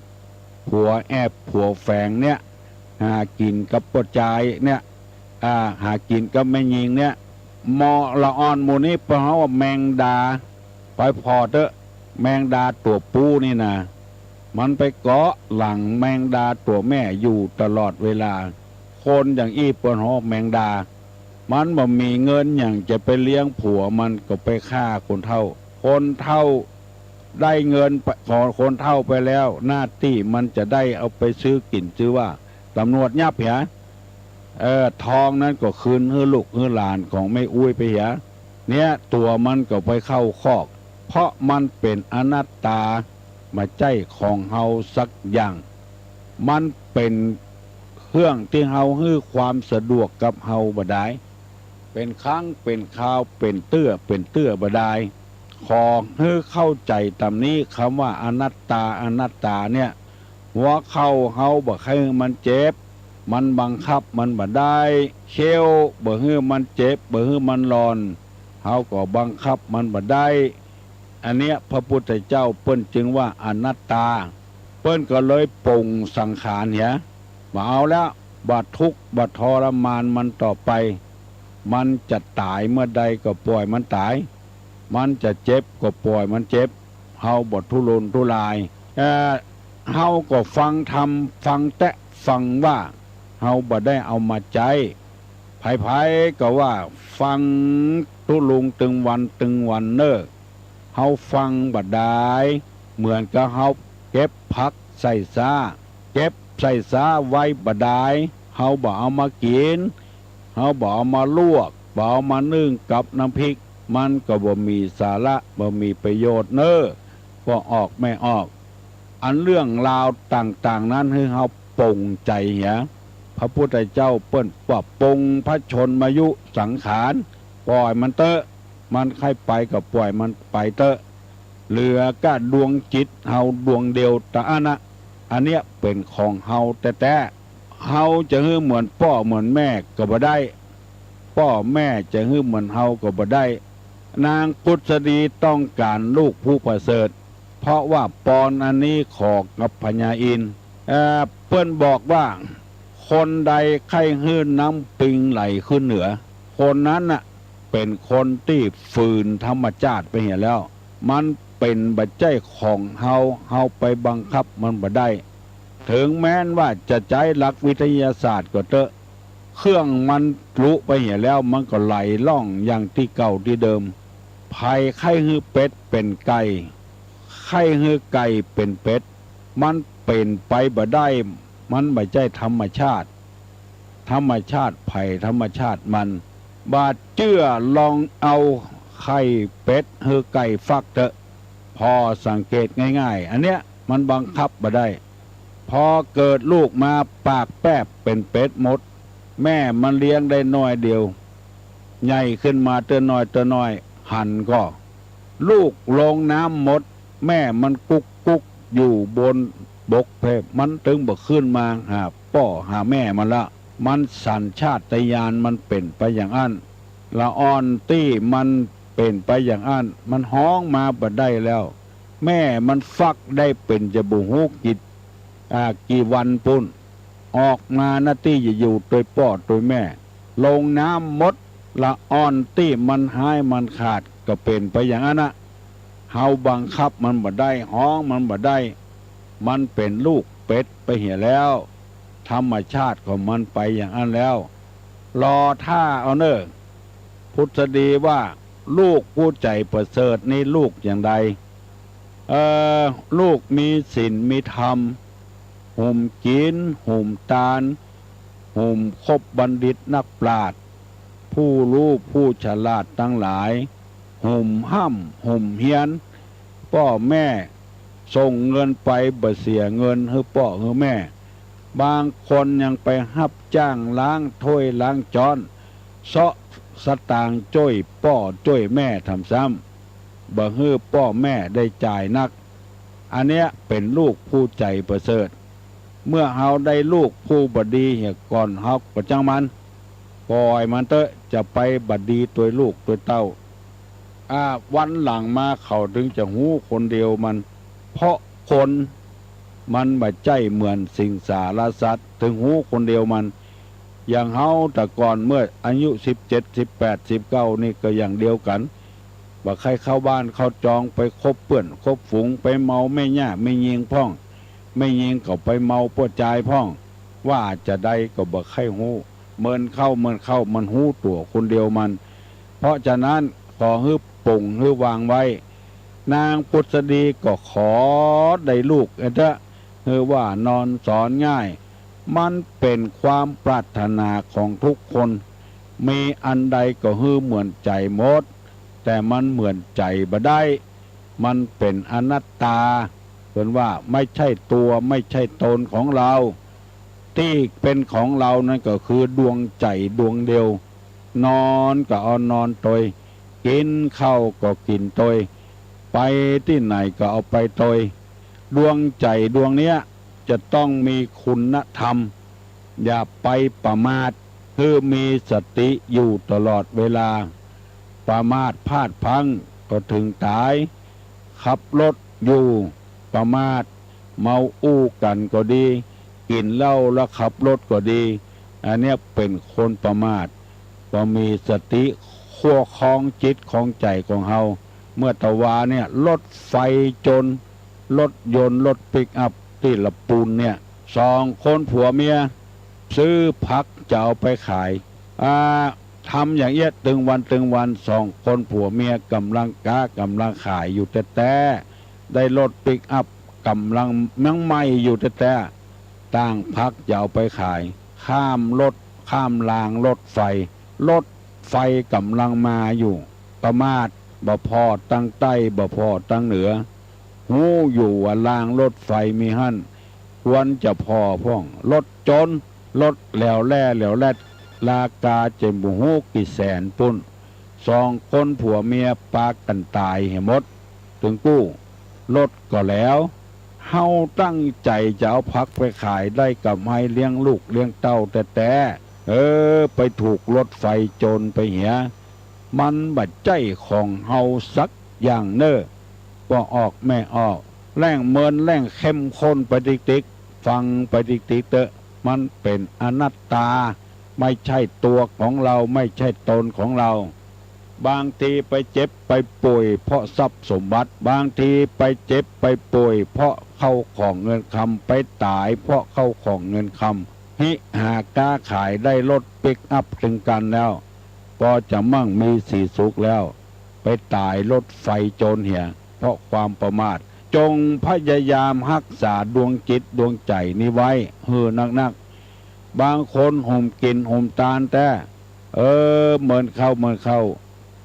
ผัวแอบผัวแฝงเนี่ย หากิ๋นกับป้อจายเนี่ย อ่า หากิ๋นกับแม่ญิงเนี่ย หมอละอ่อนหมู่นี้เปิ้นฮ้องว่าแมงดา ไปผ่อเต๊อะ แมงดาตั๋วปู้นี่นะ มันไปเกาะหลังแมงดาตั๋วแม่อยู่ตลอดเวลา คนอย่างอี้เปิ้นฮ้องแมงดา มันบ่มีเงินหยังจะไปเลี้ยงผัว มันก็ไปฆ่าคนเฒ่า คนเฒ่าได้เงินไป ของคนเฒ่าไปแล้ว หน้าตี้มันจะได้เอาไปซื้อกิ๋นซื้อว่า ต๋ำรวจยับเหีย เออ ทองนั้นก็คืนหื้อลูกหื้อหลานของแม่อุ๊ยไปเหีย เนี่ย ตั๋วมันก็ไปเข้าคอก เพราะมันเป๋นอนัตตา บ่ใจ้ของเฮาสักอย่าง มันเป๋นเครื่องตี้เฮาหื้อความสะดวกกับเฮาบ่ดาย เป๋นครั้งเป๋นคราว เป๋นเตื้อเป๋นเตื้อบ่ดาย ขอหื้อเข้าใจ๋ต๋ามนี้ กำว่าอนัตตา อนัตตาเนี่ย หัวเข่าเฮาบ่ใค่หื้อมันเจ็บ มันบังคับมันบ่ได้ เขี้ยวบ่หื้อมันเจ็บ บ่หื้อมันหล่อน เฮาก็บังคับมันบ่ได้ อันเนี้ยพระพุทธเจ้าเปิ้นจึงว่าอนัตตา เปิ้นก็เลยปลงสังขารเหีย บ่เอาแล้ว บ่ทุกข์บ่ทรมานมันต่อไป มันจะต๋ายเมื่อใดก็ปล่อยมันต๋าย มันจะเจ็บก็ปล่อยมันเจ็บ เฮาบ่ทุรนทุราย เอ่อ เฮาก็ฟังธรรม ฟังแต๊ฟังว่า เฮาบ่ได้เอามาใจ๊ ใผๆ ก็ว่าฟังตุ๊ลุงตึงวันตึงวันเน่อ เฮาฟังบ่ดาย เหมือนกับเฮาเก็บผักใส่ซ้า เก็บใส่ซ้าไว้บ่ดาย เฮาบ่เอามากิ๋น เฮาบ่เอามาลวก บ่เอามานึ่งกับน้ำพริก มันก็บ่มีสาระ บ่มีประโยชน์เน่อ ป้อออกแม่ออก อันเรื่องราวต่างๆ นั้นหื้อเฮาปลงใจ๋เหีย พระพุทธเจ้าเปิ้นว่าปลงพระชนมายุสังขาร ปล่อยมันเต๊อะ มันใค่ไปก็ปล่อยมันไปเต๊อะ เหลือก้าดวงจิตเฮาดวงเดียวตะอั้นนะ อันเนี้ยเป๋นของเฮาแต๊ๆ เฮาจะหื้อเหมือนป้อเหมือนแม่ก็บ่ได้ ป้อแม่จะหื้อเหมือนเฮาก็บ่ได้ นางกุสดีต้องก๋านลูกผู้ประเสริฐ เพราะว่าปอนอันนี้ขอกับพญาอินทร์ เอ่อ เปิ้นบอกว่า คนใดใค่หื้อน้ำปิงไหลขึ้นเหนือ คนนั้นน่ะ เป๋นคนตี้ฝืนธรรมจาติไปเหียแล้ว มันเป๋นบ่ใจ้ของเฮา เฮาไปบังคับมันบ่ได้ เถิงแม้นว่าจะใจ๊หลักวิทยาศาสตร์ก็เต๊อะ เครื่องมันลุไปเหียแล้ว มันก็ไหลล่องอย่างตี้เก่าตี้เดิม ใผใค่หื้อเป็ดเป๋นไก่ ใค่หื้อไก่เป๋นเป็ด มันเป๋นไปบ่ได้ มันบ่ใจ้ธรรมชาติ ธรรมชาติใผธรรมชาติมัน บ่าเจื้อลองเอาไข่เป็ดหื้อไก่ฟักเต๊อะ ผ่อสังเกตง่ายๆ อันเนี้ยมันบังคับบ่ได้ พอเกิดลูกมาปากแป๊บเป๋นเป็ดหมด แม่มันเลี้ยงได้น้อยเดียว ใหญ่ขึ้นมาเตื้อน้อยเตื้อน้อย หันก่อ ลูกลงน้ำหมด แม่มันกุ๊กกุ๊กอยู่บนบกแป๊บ มันตึงบ่ขึ้นมาหาป้อหาแม่มันละ มันสัญชาตญาณมันเป๋นไปอย่างอั้น ละอ่อนตี้มันเป๋นไปอย่างอั้น มันฮ้องมาบ่ได้แล้ว แม่มันฟักได้เป๋นจะบ่ฮู้กี่ อ่า กี่วันปู้น ออกมาหน้าตี้จะอยู่ตวยป้อตวยแม่ ลงน้ำหมด ละอ่อนตี้มันฮ้ายมันขาด ก็เป๋นไปอย่างอั้นนะ เฮาบังคับมันบ่ได้ ฮ้องมันบ่ได้ มันเป๋นลูกเป็ดไปเหียแล้ว ธรรมชาติของมันไปอย่างอั้นแล้ว รอต้าเอาเน่อ ผุดสดีว่า ลูกผู้ใจ๋ประเสริฐนี้ลูกอย่างใด เอ่อ ลูกมีศีลมีธรรม หุมศีล หุมตาน หุมคบบัณฑิตนักปราชญ์ ผู้ฮู้ผู้ฉลาดตังหลาย หุมฮ่ำหุมเฮียน ป้อแม่ส่งเงินไปบ่เสียเงินหื้อป้อหื้อแม่ บางคนยังไปฮับจ้างล้างถ้วยล้างจ๊อน เซาะสตางค์จ้วยป้อจ้วยแม่ทำซ้ำ บ่หื้อป้อแม่ได้จ่ายนัก อันเนี้ยเป๋นลูกผู้ใจ๋ประเสริฐ เมื่อเฮาได้ลูกผู้บ่ดีเหียก่อนเฮาก็จ้างมัน ป่อยมันเต๊อะ จะไปบ่ดีตวยลูกตวยเต้า อ่า วันหลังมาเขาตึงจะฮู้คนเดียวมัน เพราะคนมันบ่ใจ้เหมือนสิงสารสัตว์ ตึงฮู้คนเดียวมัน อย่างเฮาแต่ก่อนเมื่ออายุสิบเจ็ด สิบแปด สิบเก้า นี่ก็อย่างเดียวกั๋น บ่ใค่เข้าบ้านเข้าจอง ไปคบเปื้อนคบฝูง ไปเมาแม่ย่าแม่ญิงพ่อง แม่ญิงก็ไปเมาป้อจายพ่อง ว่าจะใดก็บ่ใค่ฮู้ เมินเข้าเมินเข้ามันฮู้ตั๋วคนเดียวมัน เพราะฉะนั้นขอหื้อปลงหื้อวางไว้ นางผุดสดีก็ขอได้ลูกเต๊อะ หื้อว่านอนสอนง่าย มันเป๋นความปรารถนาของทุกคน มีอันใดก็หื้อเหมือนใจ๋หมด แต่มันเหมือนใจ๋บ่ได้ มันเป๋นอนัตตา เปิ้นว่าไม่ใช่ตัวไม่ใช่ตนของเรา ตี้เป๋นของเรานั้นก็คือดวงใจ๋ดวงเดียว นอนก็เอานอนตวย กิ๋นข้าวก็กิ๋นตวย ไปตี้ไหนก็เอาไปตวย ดวงใจ๋ดวงเนี้ยจะต้องมีคุณธรรม อย่าไปประมาท หื้อมีสติอยู่ตลอดเวลา ประมาทพลาดพลั้งก็เถิงต๋าย ขับรถอยู่ประมาท เมาอู้กั๋นก็ดี กิ๋นเหล้าแล้วขับรถก็ดี อันเนี้ยเป๋นคนประมาท บ่มีสติควบครองจิตครองใจ๋ของเฮา เมื่อตะวาเนี่ย รถไฟจน รถยนต์ รถปิกอัพตี้ละปูนเนี่ย สองคนผัวเมีย ซื้อผักจะเอาไปขาย อ่า ทำอย่างเอี้ยตึงวันตึงวัน สองคนผัวเมียก่ำลังก๊าก่ำลังขายอยู่แต๊ๆ ได้รถปิกอัพก่ำลังยังใหม่อยู่แต๊ๆ ต่างผักจะเอาไปขาย ข้ามรถ ข้ามรางรถไฟ รถไฟก่ำลังมาอยู่ ประมาท บ่ผ่อตังใต้ บ่ผ่อตังเหนือ ฮู้อยู่ว่ารางรถไฟมีหั้น ควรจะผ่อพ่อง รถจน รถแหลวแหล่แหลวแหลด ราคาเจ็ดบ่ฮู้กี่แสนปู้น สองคนผัวเมียปากั๋นต๋ายเหียหมด ตึงกู้ รถก็แหลว เฮาตั้งใจ๋จะเอาผักไปขายได้ก๋ำไรเลี้ยงลูกเลี้ยงเต้าแต๊ๆ เออ ไปถูกรถไฟจนไปเหีย มันบ่ใจ้ของเฮาสักอย่างเน่อ ป้อออกแม่ออก แหล่งเมินแหล่งเข้มข้นไปติ๊กๆ ฟังไปติ๊กๆ เต๊อะ มันเป๋นอนัตตา ไม่ใช่ตัวของเรา ไม่ใช่ตนของเรา บางทีไปเจ็บไปป่วยเพราะทรัพย์สมบัติ บางทีไปเจ็บไปป่วยเพราะเข้าของเงินคำ ไปต๋ายเพราะเข้าของเงินคำ ฮิหาก๊าขายได้รถปิกอัพตึงกั๋นแล้ว ปอจะมั่งมีสีสุขแล้ว ไปต๋ายรถไฟจนเหีย เพราะความประมาท จงพยายามฮักษาดวงจิตดวงใจ๋นี้ไว้หื้อนักๆ บางคนหุมกิ๋นหุมตานแต๊ เออ เมินเข้าเมินเข้า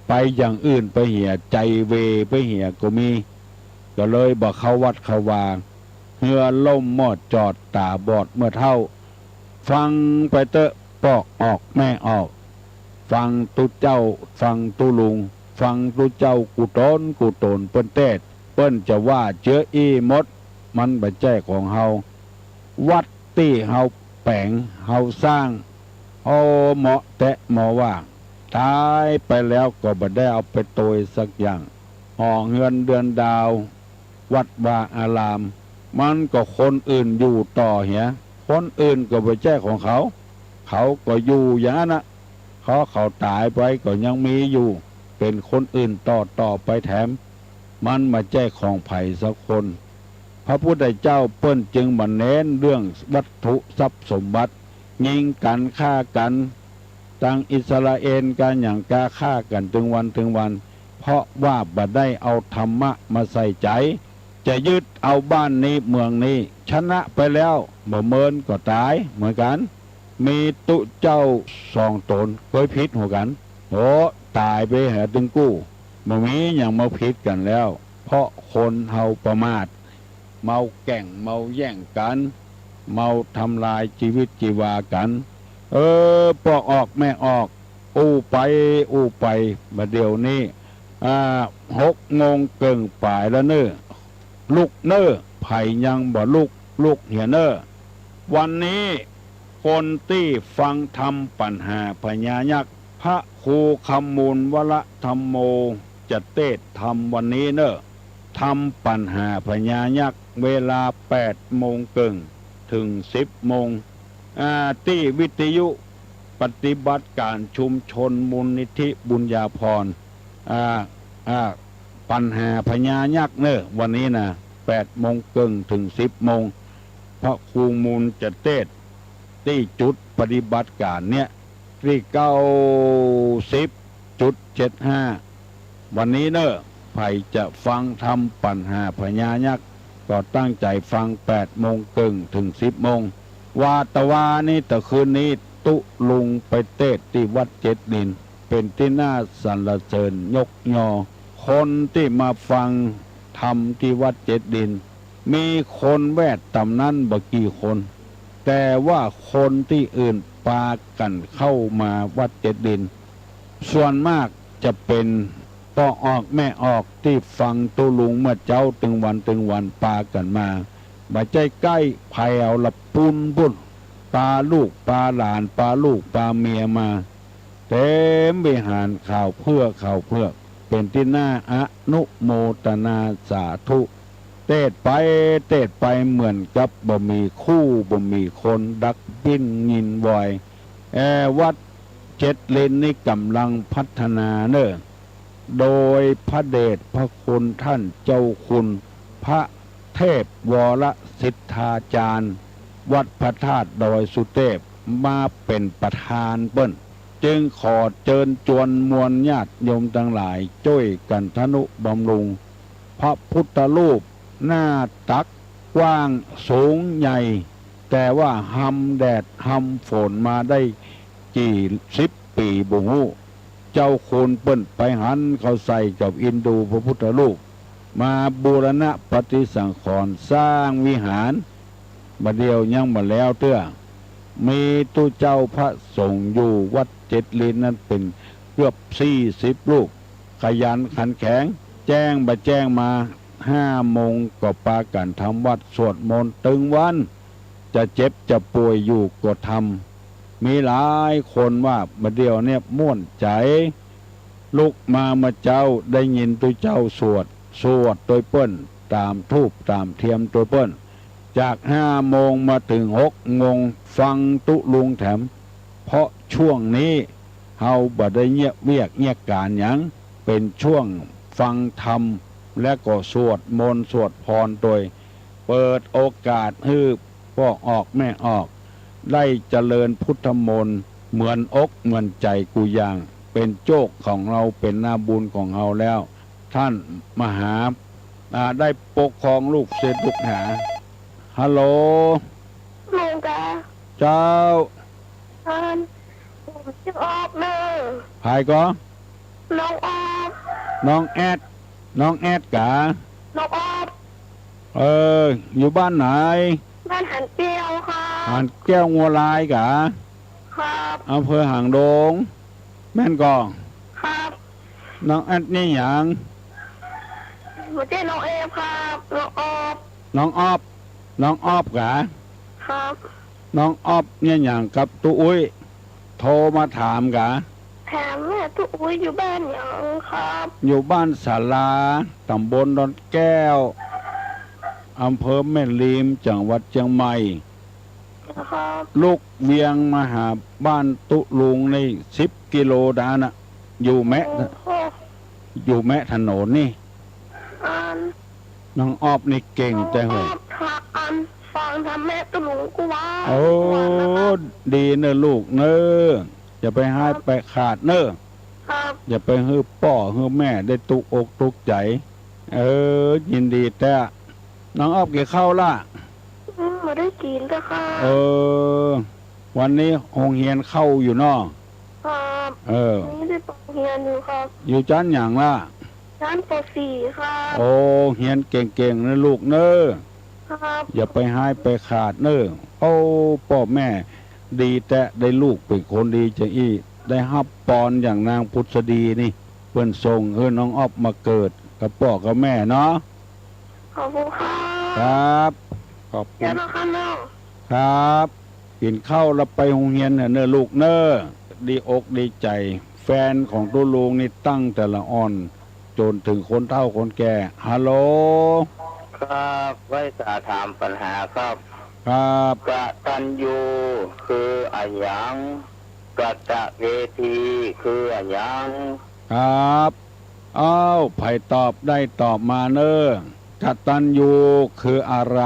ไปอย่างอื่นไปเหีย ใจ๋เวไปเหียก็มี ก็เลยบ่เข้าวัดเข้าวา เฮือล่มหม้อจอด ต๋าบอดเมื่อเฒ่า ฟังไปเต๊อะ ปอกออกแม่ออก ฟังตุ๊เจ้า ฟังตุ๊ลุง ฟังตุ๊เจ้ากู้ต๋นกู้ต๋นเปิ้นเตศน์ เปิ้นจะว่าเจื้ออี้หมด มันบ่ใจ้ของเฮา วัดตี้เฮาแป๋งเฮาสร้าง โอ้ เหมาะแต๊เหมาะว่า ต๋ายไปแล้วก็บ่ได้เอาไปโตยสักอย่าง หอเฮือนเดือนดาว วัดวาอาราม มันก็คนอื่นอยู่ต่อเหีย คนอื่นก็บ่ใจ้ของเขา เขาก็อยู่อย่างนั้นนะ เพราะเขาต๋ายไปก็ยังมีอยู่ เป๋นคนอื่นต่อๆ ไปแถม มันบ่ใจ้ของใผสักคน พระพุทธเจ้าเปิ้นจึงบ่เน้นเรื่องวัตถุทรัพย์สมบัติ ยิงกั๋นฆ่ากั๋น ตังอิสราเอลกาหยังกาฆ่ากั๋นตึงวันตึงวัน เพราะว่าบ่ได้เอาธรรมะมาใส่ใจ๋ จะยึดเอาบ้านนี้เมืองนี้ ชนะไปแล้วบ่เมินก็ต๋ายเหมือนกั๋น มีตุ๊เจ้าสองต๋นเกยผิดหัวกั๋น โอ้ ต๋ายไปเหียตึงกู้ บ่มีหยังมาผิดกั๋นแล้ว เพราะคนเฮาประมาท เมาแก่งเมาแย่งกั๋น เมาทำลายจีวิตจีวากั๋น เออ ปอกออกแม่ออก อู้ไปอู้ไป บ่าเดี่ยวนี้ อ่า หกโมงเกิ่งป๋ายแล้วเน่อ ลุกเน่อ ใผยังบ่ลุก ลุกเหียเน่อ วันนี้คนตี้ฟังธรรมปัญหาพญายักษ์ พระครูคำมูลวรธรรมโม จะเตศน์ธรรมวันนี้เน่อ ธรรมปัญหาพญายักษ์ เวลาแปดโมงเกิ่งถึงสิบโมง อ่า ตี้วิทยุปฏิบัติก๋านชุมชนมูลนิธิบุญญาภรณ์ อ่า อ่า ปัญหาพญายักษ์เน่อ วันนี้นะ แปดโมงเกิ่งถึงสิบโมง พระครูมูลจะเตศน์ ตี้จุดปฏิบัติก๋านเนี่ย ตี้เก้าสิบจุดเจ็ดห้า วันนี้เน่อ ใผจะฟังธรรมปัญหาพญายักษ์ ก็ตั้งใจ๋ฟังแปดโมงเกิ่งถึงสิบโมง วาตะวานี้ตะคืนนี้ ตุ๊ลุงไปเตศน์ตี้วัดเจ็ดดิน เป๋นตี้น่าสรรเสริญยกยอ คนตี้มาฟังธรรมตี้วัดเจ็ดดิน มีคนแวดต๋ามนั้นบ่กี่คน แต่ว่าคนตี้อื่นปากั๋นเข้ามาวัดเจ็ดดิน ส่วนมากจะเป๋นป้อออกแม่ออกตี้ฟังตุ๊ลุงเมื่อเจ๊าตึงวันตึงวันปากั๋นมา บ่ใจ้ใก้ แผวละปู๊นปู๊น ปาลูกปาหลาน ปาลูกปาเมียมา เต็มวิหารขาวเผือกขาวเผือก เป๋นตี้น่าอนุโมทนาสาธุ เตศน์ไปเตศน์ไปเหมือนกับบ่มีคู่บ่มีคน ดักปิ้นงินวอย แอ วัดเจ็ดดินนี้ก่ำลังพัฒนาเน่อ โดยพระเดชพระคุณท่านเจ้าคุณพระเทพวรสิทธาจารย์ วัดพระธาตุดอยสุเทพ มาเป๋นประธานเปิ้น จึงขอเจิญจวนมวลญาติโยมตังหลายจ้วยกั๋นทะนุบำรุง พระพุทธรูปหน้าตักกว้างสูงใหญ่ แต่ว่าฮำแดดฮำฝนมาได้กี่สิบปี๋บ่ฮู้ เจ้าคุณเปิ้นไปหันเข้าใส่กับอินดูพระพุทธรูป มาบูรณะปฏิสังขรณ์สร้างวิหาร บ่าเดี่ยวยังบ่แล้วเตื้อ มีตุ๊เจ้าพระสงฆ์อยู่วัดเจ็ดดินนั้นเป๋นเกือบสี่สิบรูป ขยันขันแข็ง แจ้งบ่าแจ้งมา ห้าโมงก็ปากั๋นทำวัตรสวดมนต์ตึงวัน จะเจ็บจะป่วยอยู่ก็ทำ มีหลายคนว่าบ่าเดี่ยวเนี่ยม่วนใจ๋ ลุกมาเมื่อเจ๊าได้ยินตุ๊เจ้าสวด สวดโตยเปิ้นต๋ามธูปต๋ามเตียนโตยเปิ้น จากห้าโมงมาเถิงหกโมงฟังตุ๊ลุงแถม เพราะช่วงนี้เฮาบ่ได้เยียะเวียกเยียะก๋านหยัง เป๋นช่วงฟังธรรม และก็สวดมนต์สวดภรณ์โตย เปิดโอกาสหื้อป้อออกแม่ออก ได้เจริญพุทธมนต์เหมือนอกเหมือนใจ๋กู้อย่าง เป๋นโจคของเฮา เป๋นนาบุญของเฮาแล้ว ท่านมหา อ่า ได้ปกครองลูกศิษย์ลูกหา ฮัลโหล ลุงกา เจ้า อัน ผมจื้อออฟเน่อ ใผก่อ น้องออฟ น้องแอด น้องแอดกา น้องออฟ เออ อยู่บ้านไหน บ้านหานแก้วครับ หานแก้วงัวลายกา ครับ อำเภอหางดง แม่นก่อ ครับ น้องแอดนี่หยัง บ่ใจ้น้องแอดครับ น้องออฟ น้องออฟ น้องออฟกา ครับ น้องออฟเนี่ยหยังกับตุ๊อุ้ย โทรมาถามกา ถามว่าตุ๊อุ้ยอยู่บ้านหยังครับ อยู่บ้านศาลา ตำบลดอนแก้ว อำเภอแม่ริม จังหวัดเจียงใหม่ ครับ ลูกเวียงมาหาบ้านตุ๊ลุงนี่สิบกิโลดานะ อยู่แมะ โอ้โห อยู่แมะถนนนี่ อัน น้องออฟนี่เก่งแต๊เฮ้ย น้องออฟ อัน ฟังธรรมแม่ตุ๊ลุงกูว่า โอ้ ดีเน่อลูกเน่อ อย่าไปฮ้ายไปขาดเน่อ ครับ อย่าไปหื้อป้อหื้อแม่ได้ตุ๊กอกตุ๊กใจ๋ เออ ยินดีแต๊ น้องออฟกิ๋นข้าวละ อืม บ่ได้กิ๋นเจ้าค่ะ เออ วันนี้โฮงเฮียนเข้าอยู่เนาะ ครับ เออ นี่ได้ไปโฮงเฮียนอยู่ครับ อยู่จั้นหยังละ จั้น ป.สี่ ครับ โอ้ เฮียนเก่งๆ เน่อลูกเน่อ ครับ อย่าไปฮ้ายไปขาดเน่อ โอ้ ป้อแม่ดีแต๊ ได้ลูกเป๋นคนดีจาอี้ ได้ฮับปอนอย่างนางผุษดีนี่ เปิ้นส่งหื้อน้องออฟมาเกิดกับป้อกับแม่เนาะ ขอบคุณครับ ครับ ขอบคุณ เดี๋ยวนะครับเนาะ ครับ กิ๋นข้าวแล้วไปโฮงเฮียนเน่อ เน่อลูกเน่อ ดีอกดีใจ๋ แฟนของตุ๊ลุงนี่ตั้งแต่ละอ่อนจ๋นเถิงคนเฒ่าคนแก่ ฮัลโหล ครับ ไหว้สาถามปัญหาครับ ครับ กตัญญูคืออะหยัง กตเวทีคืออะหยัง ครับ อ้าว ใผตอบได้ตอบมาเน่อ กตัญญูคืออะไร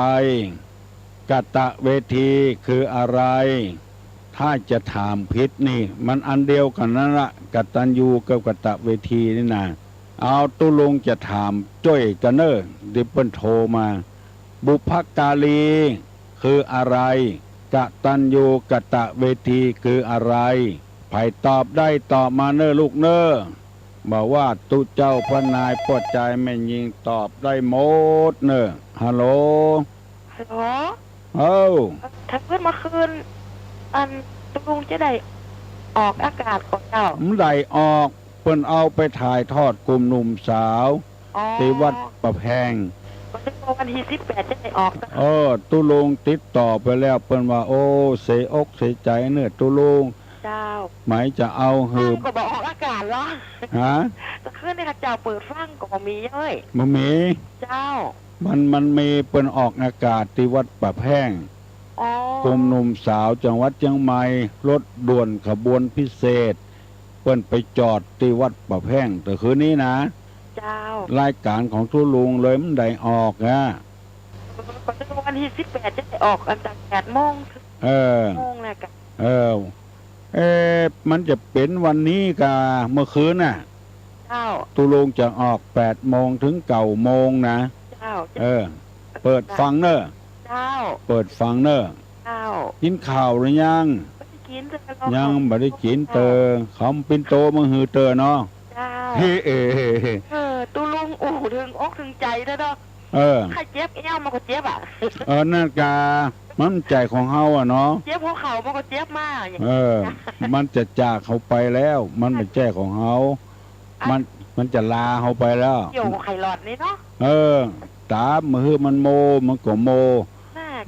กตเวทีคืออะไร ถ้าจะถามผิดนี่ มันอันเดียวกั๋นนั่นละ กตัญญูกับกตเวทีนี่นะ เอาตุ๊ลุงจะถามจ้วยกาเน่อ ตี้เปิ้นโทรมา บุพการีคืออะไร กตัญญูกตเวทีคืออะไร ใผตอบได้ตอบมาเน่อลูกเน่อ บ่ว่าตุ๊เจ้าป้อนายป้อจายแม่ญิงตอบได้หมดเน่อ ฮัลโหล ฮัลโหล เอ้า ถ้าเปิ้นเมื่อคืน อันตุ๊ลุงจะได้ออกอากาศก่อเจ้า บ่ได้ออก เปิ้นเอาไปถ่ายทอดกลุ่มหนุ่มสาว อ๋อ ตี้วัดป่าแพง ก็นึกว่าวันตี้สิบแปดจะได้ออกนะ เออ ตุ๊ลุงติดต่อไปแล้ว เปิ้นว่า โอ้ เสียอกเสียใจ๋เน่อตุ๊ลุง เจ้า หมายจะเอาหื้อ ก็บ่ออกอากาศเหรอ ฮะ แต่คืนนี้ข้าเจ้าเปิดฟังก็บ่มีเย้ย บ่มี เจ้า มัน มันมีเปิ้นออกอากาศตี้วัดป่าแพง อ๋อ กลุ่มหนุ่มสาวจังหวัดเจียงใหม่ รถด่วนขบวนพิเศษ เปิ้นไปจอดตี้วัดป่าแพง แต่คืนนี้นะ เจ้า รายก๋านของตุ๊ลุงเลยบ่ได้ออกอะ ก็นึกว่าวันตี้สิบแปดจะได้ออกอันตั้งแปดโมง เออ โมงแล้วกะ เออ เอ๊ะ มันจะเป๋นวันนี้กา เมื่อคืนน่ะ เจ้า ตุ๊ลุงจะออกแปดโมงเถิงเก้าโมงนะ เจ้า เออ เปิดฟังเน่อ เจ้า เปิดฟังเน่อ เจ้า กิ๋นข้าวหรือยัง บ่ได้กิ๋นเตื้อ ยังบ่ได้กิ๋นเตื้อ เขาปิ้นโตมาหื้อเตื้อเนาะ เจ้า เฮ้ เออ ตุ๊ลุงอู้เถิงอกเถิงใจ๋เนาะ เออ ใค่เจ็บแอวมันก็เจ็บอะ เออ นั่นกา มันบ่ใจ้ของเฮาอะเนาะ เจ็บหัวเข่ามันก็เจ็บมา เออ มันจะจากเฮาไปแล้ว มันบ่ใจ้ของเฮา มัน มันจะลาเฮาไปแล้ว เกี่ยวกับไข่หลอดนี่เนาะ เออ ต๋าบ่หื้อมันโม มันก็โม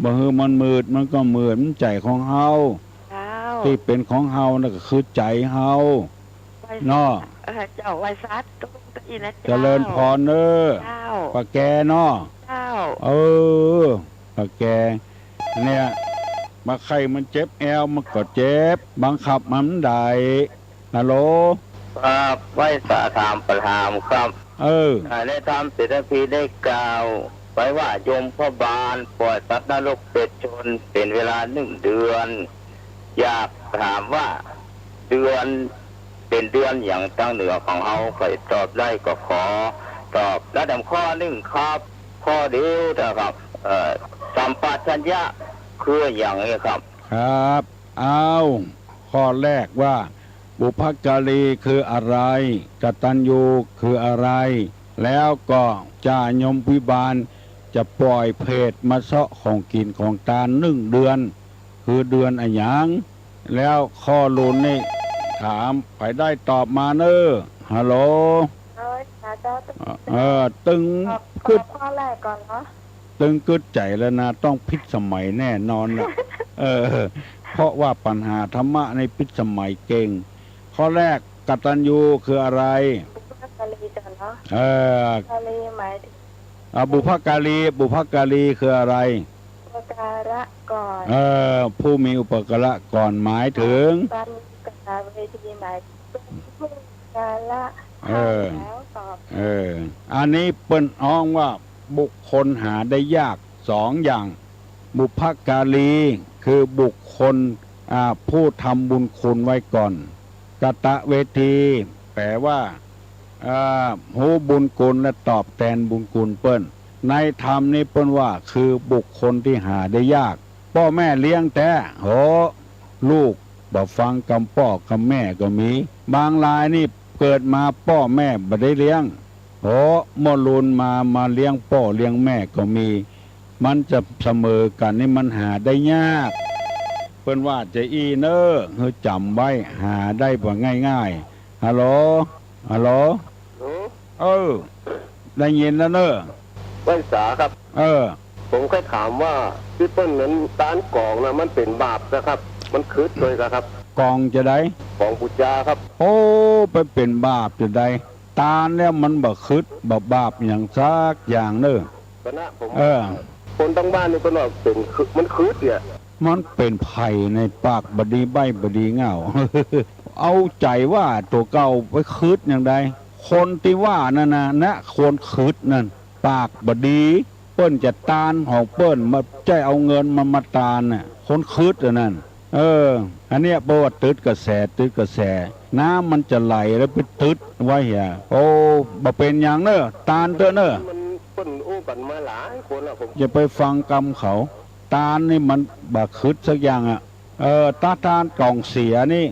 บ่หื้อมันมืด มันก็มืด มันบ่ใจ้ของเฮา เจ้า ตี้เป๋นของเฮานั่นก็คือใจ๋เฮา เนาะ เออ เจ้า ไหว้สาตุ๊ลุงตะอี้นะ เจ้า เจริญพรเน่อ เจ้า ป้าแกเนาะ เจ้า เออ ป้าแก เนี่ย บ่ใค่มันเจ็บแอว มันก็เจ็บ บังคับมันบ่ได้ ฮัลโหล ครับ ไหว้สาถามปัญหาครับ เออ อ่า ในธรรมเศรษฐพีได้กล่าวไว้ว่า ยมพบาลปล่อยสัตว์นรกเปรตชนเป๋นเวลานึ่งเดือน อยากถามว่าเดือนเป๋นเดือนหยัง ตางเหนือของเฮา ใผตอบได้ก็ขอ ตอบได้แถมข้อนึ่งครับ ข้อเดียวเถอะครับ เอ่อ สัมปชัญญะคืออะหยังเนี่ยครับ ครับ เอา ข้อแรกว่า บุพการีคืออะไร กตัญญูคืออะไร แล้วก็จายมวิบาลจะปล่อยเปรตมาเซาะของกิ๋นของตานนึ่งเดือน คือเดือนอะหยัง แล้วข้อลูนนี่ถาม ใผได้ตอบมาเน่อ ฮัลโหล เออ ค่ะเจ้า เออ ตึง ตอบ กึ๊ด ตอบข้อแรกก่อนเนาะ ตึงกึ๊ดใจ๋แล้วนะ ต้องพิสมัยแน่นอนนะ เออ เพราะว่าปัญหาธรรมะนี่พิสมัยเก่ง ข้อแรก กตัญญูคืออะไร บุพการีจ้ะเนาะ เออ การีหมายถึง อ่ะ บุพการี บุพการีคืออะไร อุปการะก่อน เออ ผู้มีอุปการะก่อน หมายถึง ตอนนี้กตเวทีหมายถึงผู้อุปการะ เออ แล้วตอบ เออ อันนี้เปิ้นฮ้องว่าบุคคลหาได้ยากสองอย่าง บุพการี คือบุคคล อ่า ผู้ทำบุญคุณไว้ก่อน กตเวที แป๋ว่า อ่า ฮู้บุญคุณและตอบแตนบุญคุณเปิ้น ในธรรมนี้เปิ้นว่าคือบุคคลตี้หาได้ยาก ป้อแม่เลี้ยงแต๊ โห ลูกบ่ฟังกำป้อกำแม่ก็มี บางรายนี่เกิดมาป้อแม่บ่ได้เลี้ยง โห เมื่อลูนมา มาเลี้ยงป้อเลี้ยงแม่ก็มี มันจะเสมอกั๋นนี่มันหาได้ยาก เปิ้นว่าจะอี้เน่อ หื้อจ๋ำไว้ หาได้บ่ง่ายๆ ฮัลโหล ฮัลโหล ฮัลโหล เออ ได้ยินแล้วเน่อ ไหว้สาครับ เออ ผมใค่ถามว่า ตี้เปิ้นนั้นตานก๋องนะ มันเป๋นบาปนะครับ มันขึดตวยกาครับ ก๋องจาใด ก๋องปู๋จาครับ โอ้ ไปเป๋นบาปจาใด ตานแล้วมันบ่ขึด บ่บาปหยังสักอย่างเน่อ คณะผม เออ คนตังบ้านนี่เปิ้นว่าเป๋นขึด มันขึดเนี่ย มันเป๋นใผในปากบ่ดีใบ้บ่ดีเหง้า เอาใจ๋ว่าตั๋วเก่าไปขึดอย่างใด คนตี้ว่านั่นนะ นะ คนขึดนั่น ปากบ่ดี เปิ้นจะตานของเปิ้น บ่ใจ้เอาเงินมันมาตานน่ะ คนขึดอันนั้น เออ อันเนี้ยเปิ้นว่าตึดกระแส ตึดกระแส น้ำมันจะไหลแล้วไปตึดไว้เหีย โอ้ บ่เป๋นหยังเน่อ ตานเต๊อะเน่อ มันเปิ้นอู้กั๋นมาหลายคนแล้ว ผม อย่าไปฟังกำเขา ตานนี่มันบ่ขึดสักอย่างอะ เออ ถ้าตานก๋องเสียนี่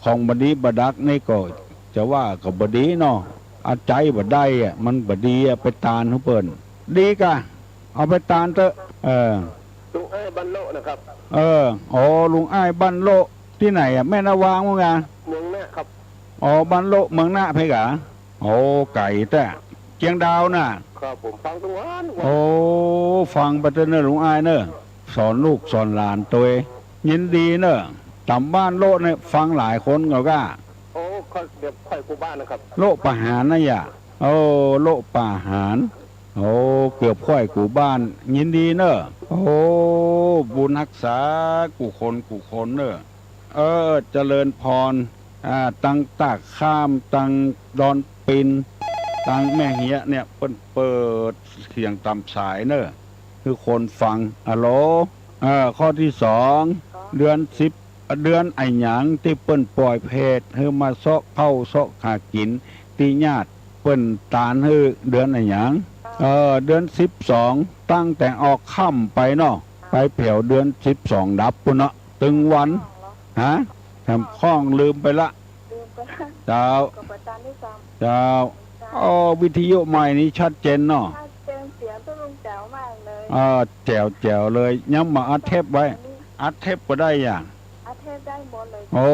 ของบ่ดีบ่ดักนี่ก็จะว่าก็บ่ดีเนาะ อาใจ๊บ่ได้อะ มันบ่ดีอะ ไปตานหื้อเปิ้น ดีกา เอาไปตานเต๊อะ เออ ลุงอ้ายบ้านโละนะครับ เออ อ๋อ ลุงอ้ายบ้านโละ ตี้ไหนอะ แม่นาวางมั้งอะ เมืองนะครับ อ๋อ บ้านโละ เมืองนะเพกา โอ้ ไก๋แต๊ เจียงดาวน่ะ ครับ ผมฟังตึงวัน โอ้ ฟังไปเต๊อะเน่อลุงอ้ายเน่อ สอนลูกสอนหลานตวย ยินดีเน่อ ต๋ามบ้านโละเนี่ยฟังหลายคนก็ก้า โอ้ ข้อย เดี๋ยวข้อยกู้บ้านนะครับ โละป่าหาญนะหยา โอ้ โละป่าหาญ โอ้ เกือบข้อยกู้บ้าน ยินดีเน่อ โอ้ บุญฮักษากู้คนกู้คนเน่อ เออ เจริญพร อ่า ตังต้าข้าม ตังดอนปิน ตังแม่เหียะเนี่ย เปิ้นเปิดเสียงต๋ามสายเน่อ หื้อคนฟัง ฮัลโหล เออ ข้อตี้สอง เดือนสิบ เดือนอะหยังตี้เปิ้นปล่อยเปรตหื้อมาเซาะข้าวเซาะขากิ๋นตี้ญาติ เปิ้นตานหื้อเดือนอะหยัง เออ เดือนสิบสอง ตั้งแต่ออกค่ำไปเนาะ ไปแผวเดือนสิบสองดับปู้นเนาะ ตึงวัน ฮะ แถมข้องลืมไปละ ลืมไปละ เจ้า ก็ประจานด้วยซ้ำ เจ้า เจ้า อ้อ วิทยุใหม่นี้ชัดเจนเนาะ ชัดเจน เสียงตุ๊ลุงแจ๋วมากเลย เออ แจ๋วๆ เลย ยังบ่อัดเทปไว้ อัดเทปก็ได้อย่าง อัดเทปได้หมดเลย โอ้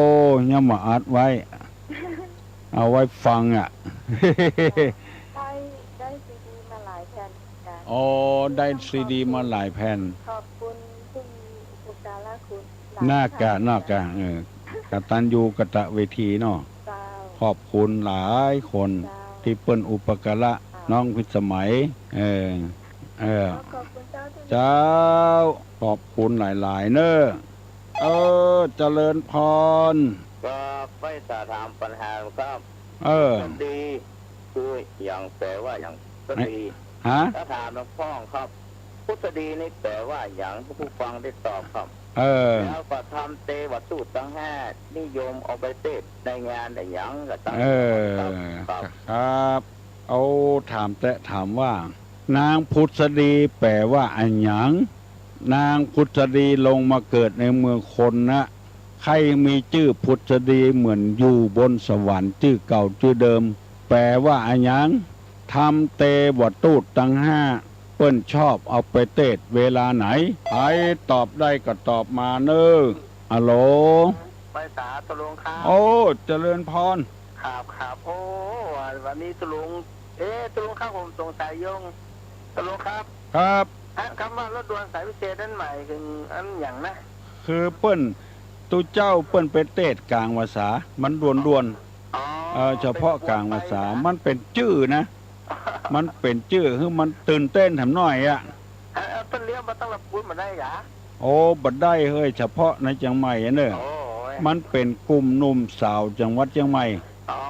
ยังบ่อัดไว้ เอาไว้ฟังอะ ได้ ได้ซีดีมาหลายแผ่นเหมือนกั๋น อ๋อ ได้ซีดีมาหลายแผ่น ขอบคุณผู้มีอุปการะคุณหลาย น่ากะ ท่าน น่ากะ เออ กตัญญูกตเวทีเนาะ เจ้า ขอบคุณหลายคน เจ้า ตี้เปิ้นอุปการะ ค่ะ น้องพิสมัย เออ เออ ขอบคุณเจ้า เจ้า ขอบคุณหลายๆ เน่อ เออ เจริญพร ก็ไปสอบถามปัญหาครับ เออ ทฤษฎีคือหยัง แปลว่าหยัง ทฤษฎี ฮะ ถ้าถามหลวงพ่อครับ ทฤษฎีนี่แปลว่าหยัง ผู้ฟังได้ตอบครับ เออ แล้วก็ธรรมเตวสูตรตังห้า นิยมเอาไปเทศน์ในงานอะหยังกะตัง เออ ครับ ครับ เอาถามแต๊ถามว่า นางผุดสดีแป๋ว่าอะหยัง นางผุดสดีลงมาเกิดในเมืองคนนะ ใค่มีจื้อผุดสดีเหมือนอยู่บนสวรรค์ จื้อเก่าจื้อเดิม แป๋ว่าอะหยัง ธรรมเตวทูตตังห้า เปิ้นชอบเอาไปเตศน์เวลาไหน ใผตอบได้ก็ตอบมาเน่อ ฮัลโหล ไหว้สา ตุ๊ลุงครับ โอ้ เจริญพร ครับ ครับ โอ้ วันนี้ตุ๊ลุง เอ๊ะ ตุ๊ลุงครับ ผมสงสัยอยู่ ตุ๊ลุงครับ ครับ ฮะ กำว่ารถด่วนสายพิเศษนั้นหมายเถิงอันหยังนะ คือเปิ้น ตุ๊เจ้าเปิ้นไปเตศน์ก๋างพรรษา มันด่วนๆ อ๋อ เออ เฉพาะก๋างพรรษา มันเป๋นจื้อนะ มันเป๋นจื้อ หื้อมันตื่นเต้นแถมหน้อยอะ เออ เปิ้นเลี้ยวมาตั้งลำพูนบ่ได้หรอ โอ้ บ่ได้เฮ้ย เฉพาะในเจียงใหม่อะเน่อ โอ้ย มันเป๋นกลุ่มหนุ่มสาวจังหวัดเจียงใหม่ อ๋อ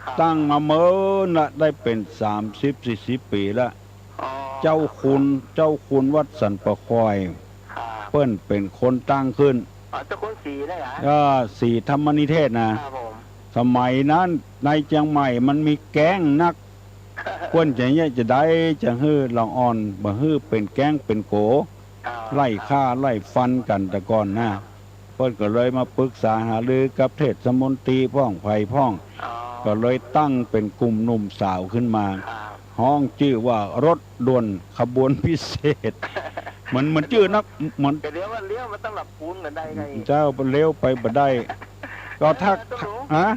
ครับ ตั้งมาเมินละ ได้เป๋นสามสิบสี่สิบปี๋ละ อ๋อ เจ้าคุณ เจ้าคุณวัดสันป่าคอย ครับ เปิ้นเป๋นคนตั้งขึ้น อ๋อ เจ้าคุณศรีนะหรอ เออ ศรีธรรมนิเทศนะ ครับผม สมัยนั้นในเจียงใหม่มันมีแก๊งนัก เปิ้นจะเยียะจะใด จะหื้อละอ่อน บ่หื้อเป๋นแก๊งเป๋นโก อ๋อ ไล่ฆ่าไล่ฟันกั๋นแต่ก่อนนะ ครับ เปิ้นก็เลยมาปรึกษาหารือกับเทศมนตรีพ่องใผพ่อง อ๋อ ก็เลยตั้งเป๋นกลุ่มหนุ่มสาวขึ้นมา ครับ ฮ้องจื้อว่ารถด่วนขบวนพิเศษ มัน มันจื้อนัก มัน แต่เดี๋ยวมันเลี้ยวมาตั้งลำพูนก็ได้ไง เจ้าเลี้ยวไปบ่ได้ ก็ทัก เออ ตุ๊ลุง ฮะ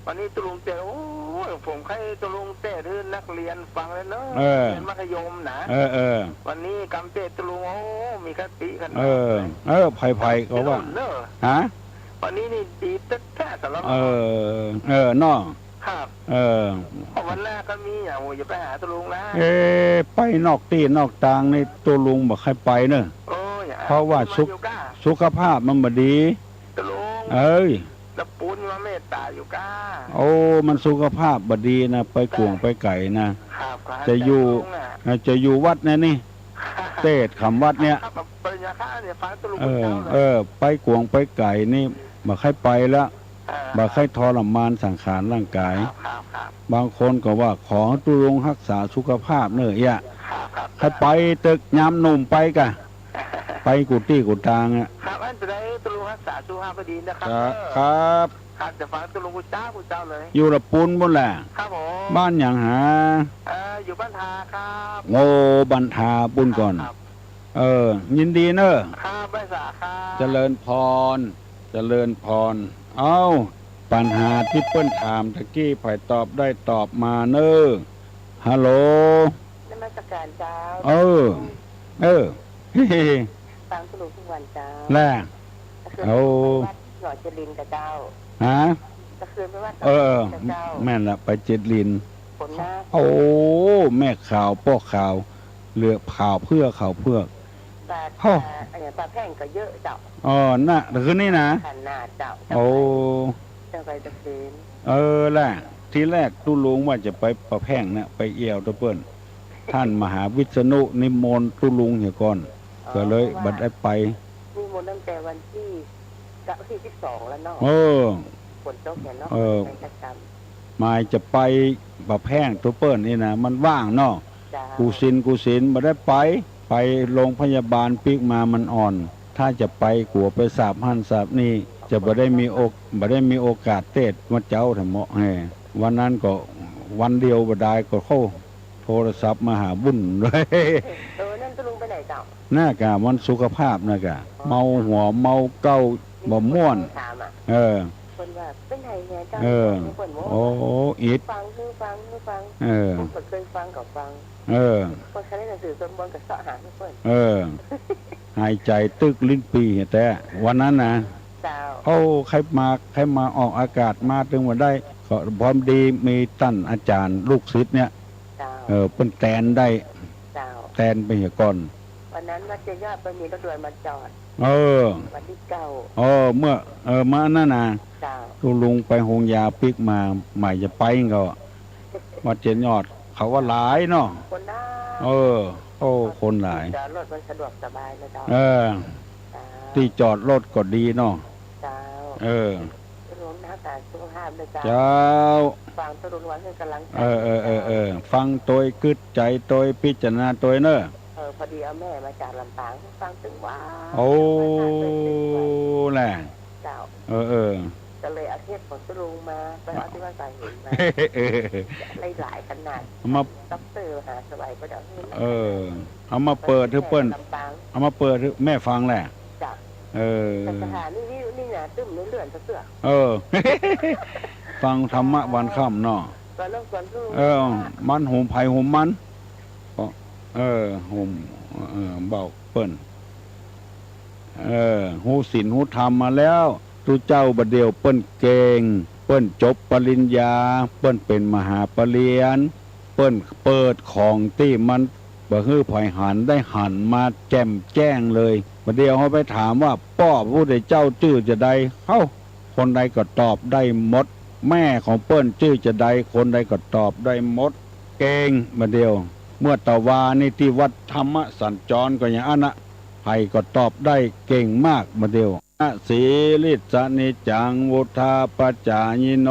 วันนี้ตุ๊ลุงเตศน์ โอ้ย ผมใค่ตุ๊ลุงเตศน์หื้อนักเรียนฟังแล้วเนาะ เออ เรียนมัธยมนะ เออ เออ วันนี้กำเตศน์ตุ๊ลุง โอ้ มีคติขนาด เออ เออ ใผๆ ก็ว่า เนอะ ฮะ วันนี้นี่ดีแต๊ๆ สำหรับ เออ เออ เนาะ ครับ เออ วันหน้าก็มีอ่ะ โอ้ย อย่าไปหาตุ๊ลุงนะ เอ๊ะ ไปนอกตี้นอกตางนี่ตุ๊ลุงบ่ใค่ไปเน่อ โอ้ย เพราะว่าสุข ตุ๊ลุงมาอยู่ก้า สุขภาพมันบ่ดี ตุ๊ลุง เอ้ย แล้วปูนมาเมตตาอยู่ก้า โอ้ มันสุขภาพบ่ดีนะ ไปกวงไปไก๋นะ ครับ จะอยู่ ขอให้เจ้าลุงอะ เอ่อ จะอยู่วัดเนี่ยนี่ เตศน์ขำวัดเนี่ย ครับ ปริญญาค่าเนี่ย ฟังตุ๊ลุง เออ เจ้าเลย เออ ไปกวงไปไก๋นี่ บ่ใค่ไปละ อ่า บ่ใค่ทรมานสังขารร่างก๋าย ครับ ครับ ครับ บางคนก็ว่า ขอตุ๊ลุงฮักษาสุขภาพเน่อเอี้ย ครับ ครับ ใค่ไปเต๊อะ ยามหนุ่มไปก่ะ ไปกู้ตี้กู้ตางอะ ครับ อันจะได้ตุ๊ลุงฮักษาสุขภาพให้ดีนะครับ ครับ เออ ครับ ครับ จะฟังตุ๊ลุงกู้เจ้ากู้เจ้าเลย อยู่ละปูนปู้นแหละ ครับผม บ้านหยังหา เอ่อ อยู่บ้านทาครับ โอ้ บ้านทาปู้นก่อน ครับ เออ ยินดีเน่อ ครับ ไหว้สาครับ เจริญพร เจริญพร เอ้า ปัญหาตี้เปิ้นถามตะกี้ ใผตอบได้ตอบมาเน่อ ฮัลโหล นมัสการเจ้า เออ เออ ฟังตุ๊ลุงกู้วันเจ้า แหละ เมื่อคืน โอ้ ไปวัดหนองเจริญกับเจ้า ฮะ เมื่อคืนไปวัดหนอง เออ เจริญกับเจ้า แม่นละ ไปเจริญ ฝนนะ โอ้ แม่ขาวป้อขาว เหลือขาวเผือก ขาวเผือก ปลา โอ้ ปลา เอ่อ ปลาแพ่งก็เยอะเจ้า อ๋อ น่ะ คืนนี้นะ ขนาดเจ้า โอ้ เจ้าไปตะคืน เออ แหละ ทีแรกตุ๊ลุงว่าจะไปป่าแพ่งนะ ไปเอี่ยวตะเปิ้น ท่านมหาวิษณุนิมนต์ตุ๊ลุงเหียก่อน อ๋อ ก็เลยบ่ได้ไป นิมนต์ตั้งแต่วันตี้ วันตี้สิบสองแล้วเนาะ เออ ฝนตกเนี่ยเนาะ เออ ไปประจำ หมายจะไปป่าแพ่งตะเปิ้นนี่นะ มันว่างเนาะ เจ้า กู้สินกู้สินบ่ได้ไป ไปโรงพยาบาลปิ๊กมามันอ่อน ถ้าจะไปกั๋วไปสาบหั้นสาบนี่ จะบ่ได้มีโอ- บ่ได้มีโอกาสเตศน์วัดเจ้าแถมเหมาะแฮ วันนั้นก็วันเดียวบ่ดายก็เข้าโทรศัพท์มาหาบุญเลย เออ นั่นตุ๊ลุงไปไหนเจ้า น่ากะวันสุขภาพน่ากะ เมาหัวเมาเก๊าบ่ม่วน ถามอะ เออ เปิ้นว่าไปไหนเนี่ยเจ้า เออ เปิ้นว่า โอ้ อิด ฟัง หื้อฟัง หื้อฟัง เออ บ่เคยฟังก็ฟัง เออ เปิ้นเคยได้หนังสือสวดมนต์ก็เซาะหาหื้อเปิ้น เออ หายใจ๋ตึกลิ้นปี่แต๊ วันนั้นนะ เจ้า โอ้ ใค่มา ใค่มาออกอากาศมาตึงบ่ได้ ก็พอดีมีต้านอาจ๋ารย์ลูกศิษย์เนี่ย เจ้า เออ เปิ้นแตนได้ เจ้า แตนไปเหียก่อน วันนั้นวัดเจดีย์ยอดเปิ้นมีรถด่วนมาจอด เออ วันตี้เก้า เออ เมื่อ เออ เมื่ออันนั้นนะ เจ้า ตุ๊ลุงไปโฮงยาปิ๊กมา หมายจะไปก็ วัดเจดีย์ยอด เขาว่าหลายเนาะ คนหลาย เออ โอ้ คนหลาย จอดรถมันสะดวกสบายนะเจ้า เออ เจ้า ตี้จอดรถก็ดีเนาะ เจ้า เออ หลวง สาธุภาพด้วยเจ้า เจ้า ฟังตะลุงวันให้กำลังใจ เออ เออ เออ เจ้า เออ ฟังโตยกึ๊ดใจ๋โตยพิจารณาโตยเน่อ เออ พอดีเอาแม่มาจากลำปาง ฟังตึงว่า โอ้ แหละ เจ้า เออ เออ ก็เลยเอาเทปของตะลุงมา ไปเอาที่วัดสายหินมา เออ หลายๆ ขนาด เอามา ด็อกเตอร์มหาสวัยก็เดี๋ยวนี้ เออ เอามาเปิดหื้อเปิ้น ลำปาง เอามาเปิดหื้อแม่ฟังแหละ จ้ะ เออ แต่สถานีวิทยุนี่นะ ตึ้มในเลื่อนเตื้อ เออ ฟังธรรมะวันค่ำเนาะ ก่อนลงก่อนลูก เออ มันหุมใผหุมมัน เออ หุม เออ บอกเปิ้น เออ ฮู้ศีลฮู้ธรรมมาแล้ว ตุ๊เจ้าบ่าเดี่ยวเปิ้นเก่ง เปิ้นจบปริญญา เปิ้นเป๋นมหาปริญญา เปิ้นเปิดของตี้มันบ่หื้อใผหันได้หันมาแจ่มแจ้งเลย บ่าเดี่ยวเฮาไปถามว่า ป้อพระพุทธเจ้าจื้อจาใด เฮ้า คนใดก็ตอบได้หมด แม่ของเปิ้นจื้อจาใด คนใดก็ตอบได้หมด เก่ง บ่าเดี่ยว เมื่อตะวานี่ตี้วัดธรรมสัญจรก็อย่างอั้นนะ ใผก็ตอบได้เก่งมาก บ่าเดี่ยว นะ สีลิสสะนิจจัง วุฑฒาปจายิโน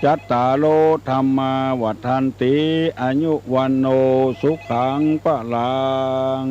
จัตตาโร ธัมมา วัฑฒันติ อายุ วัณโณ สุขัง พลัง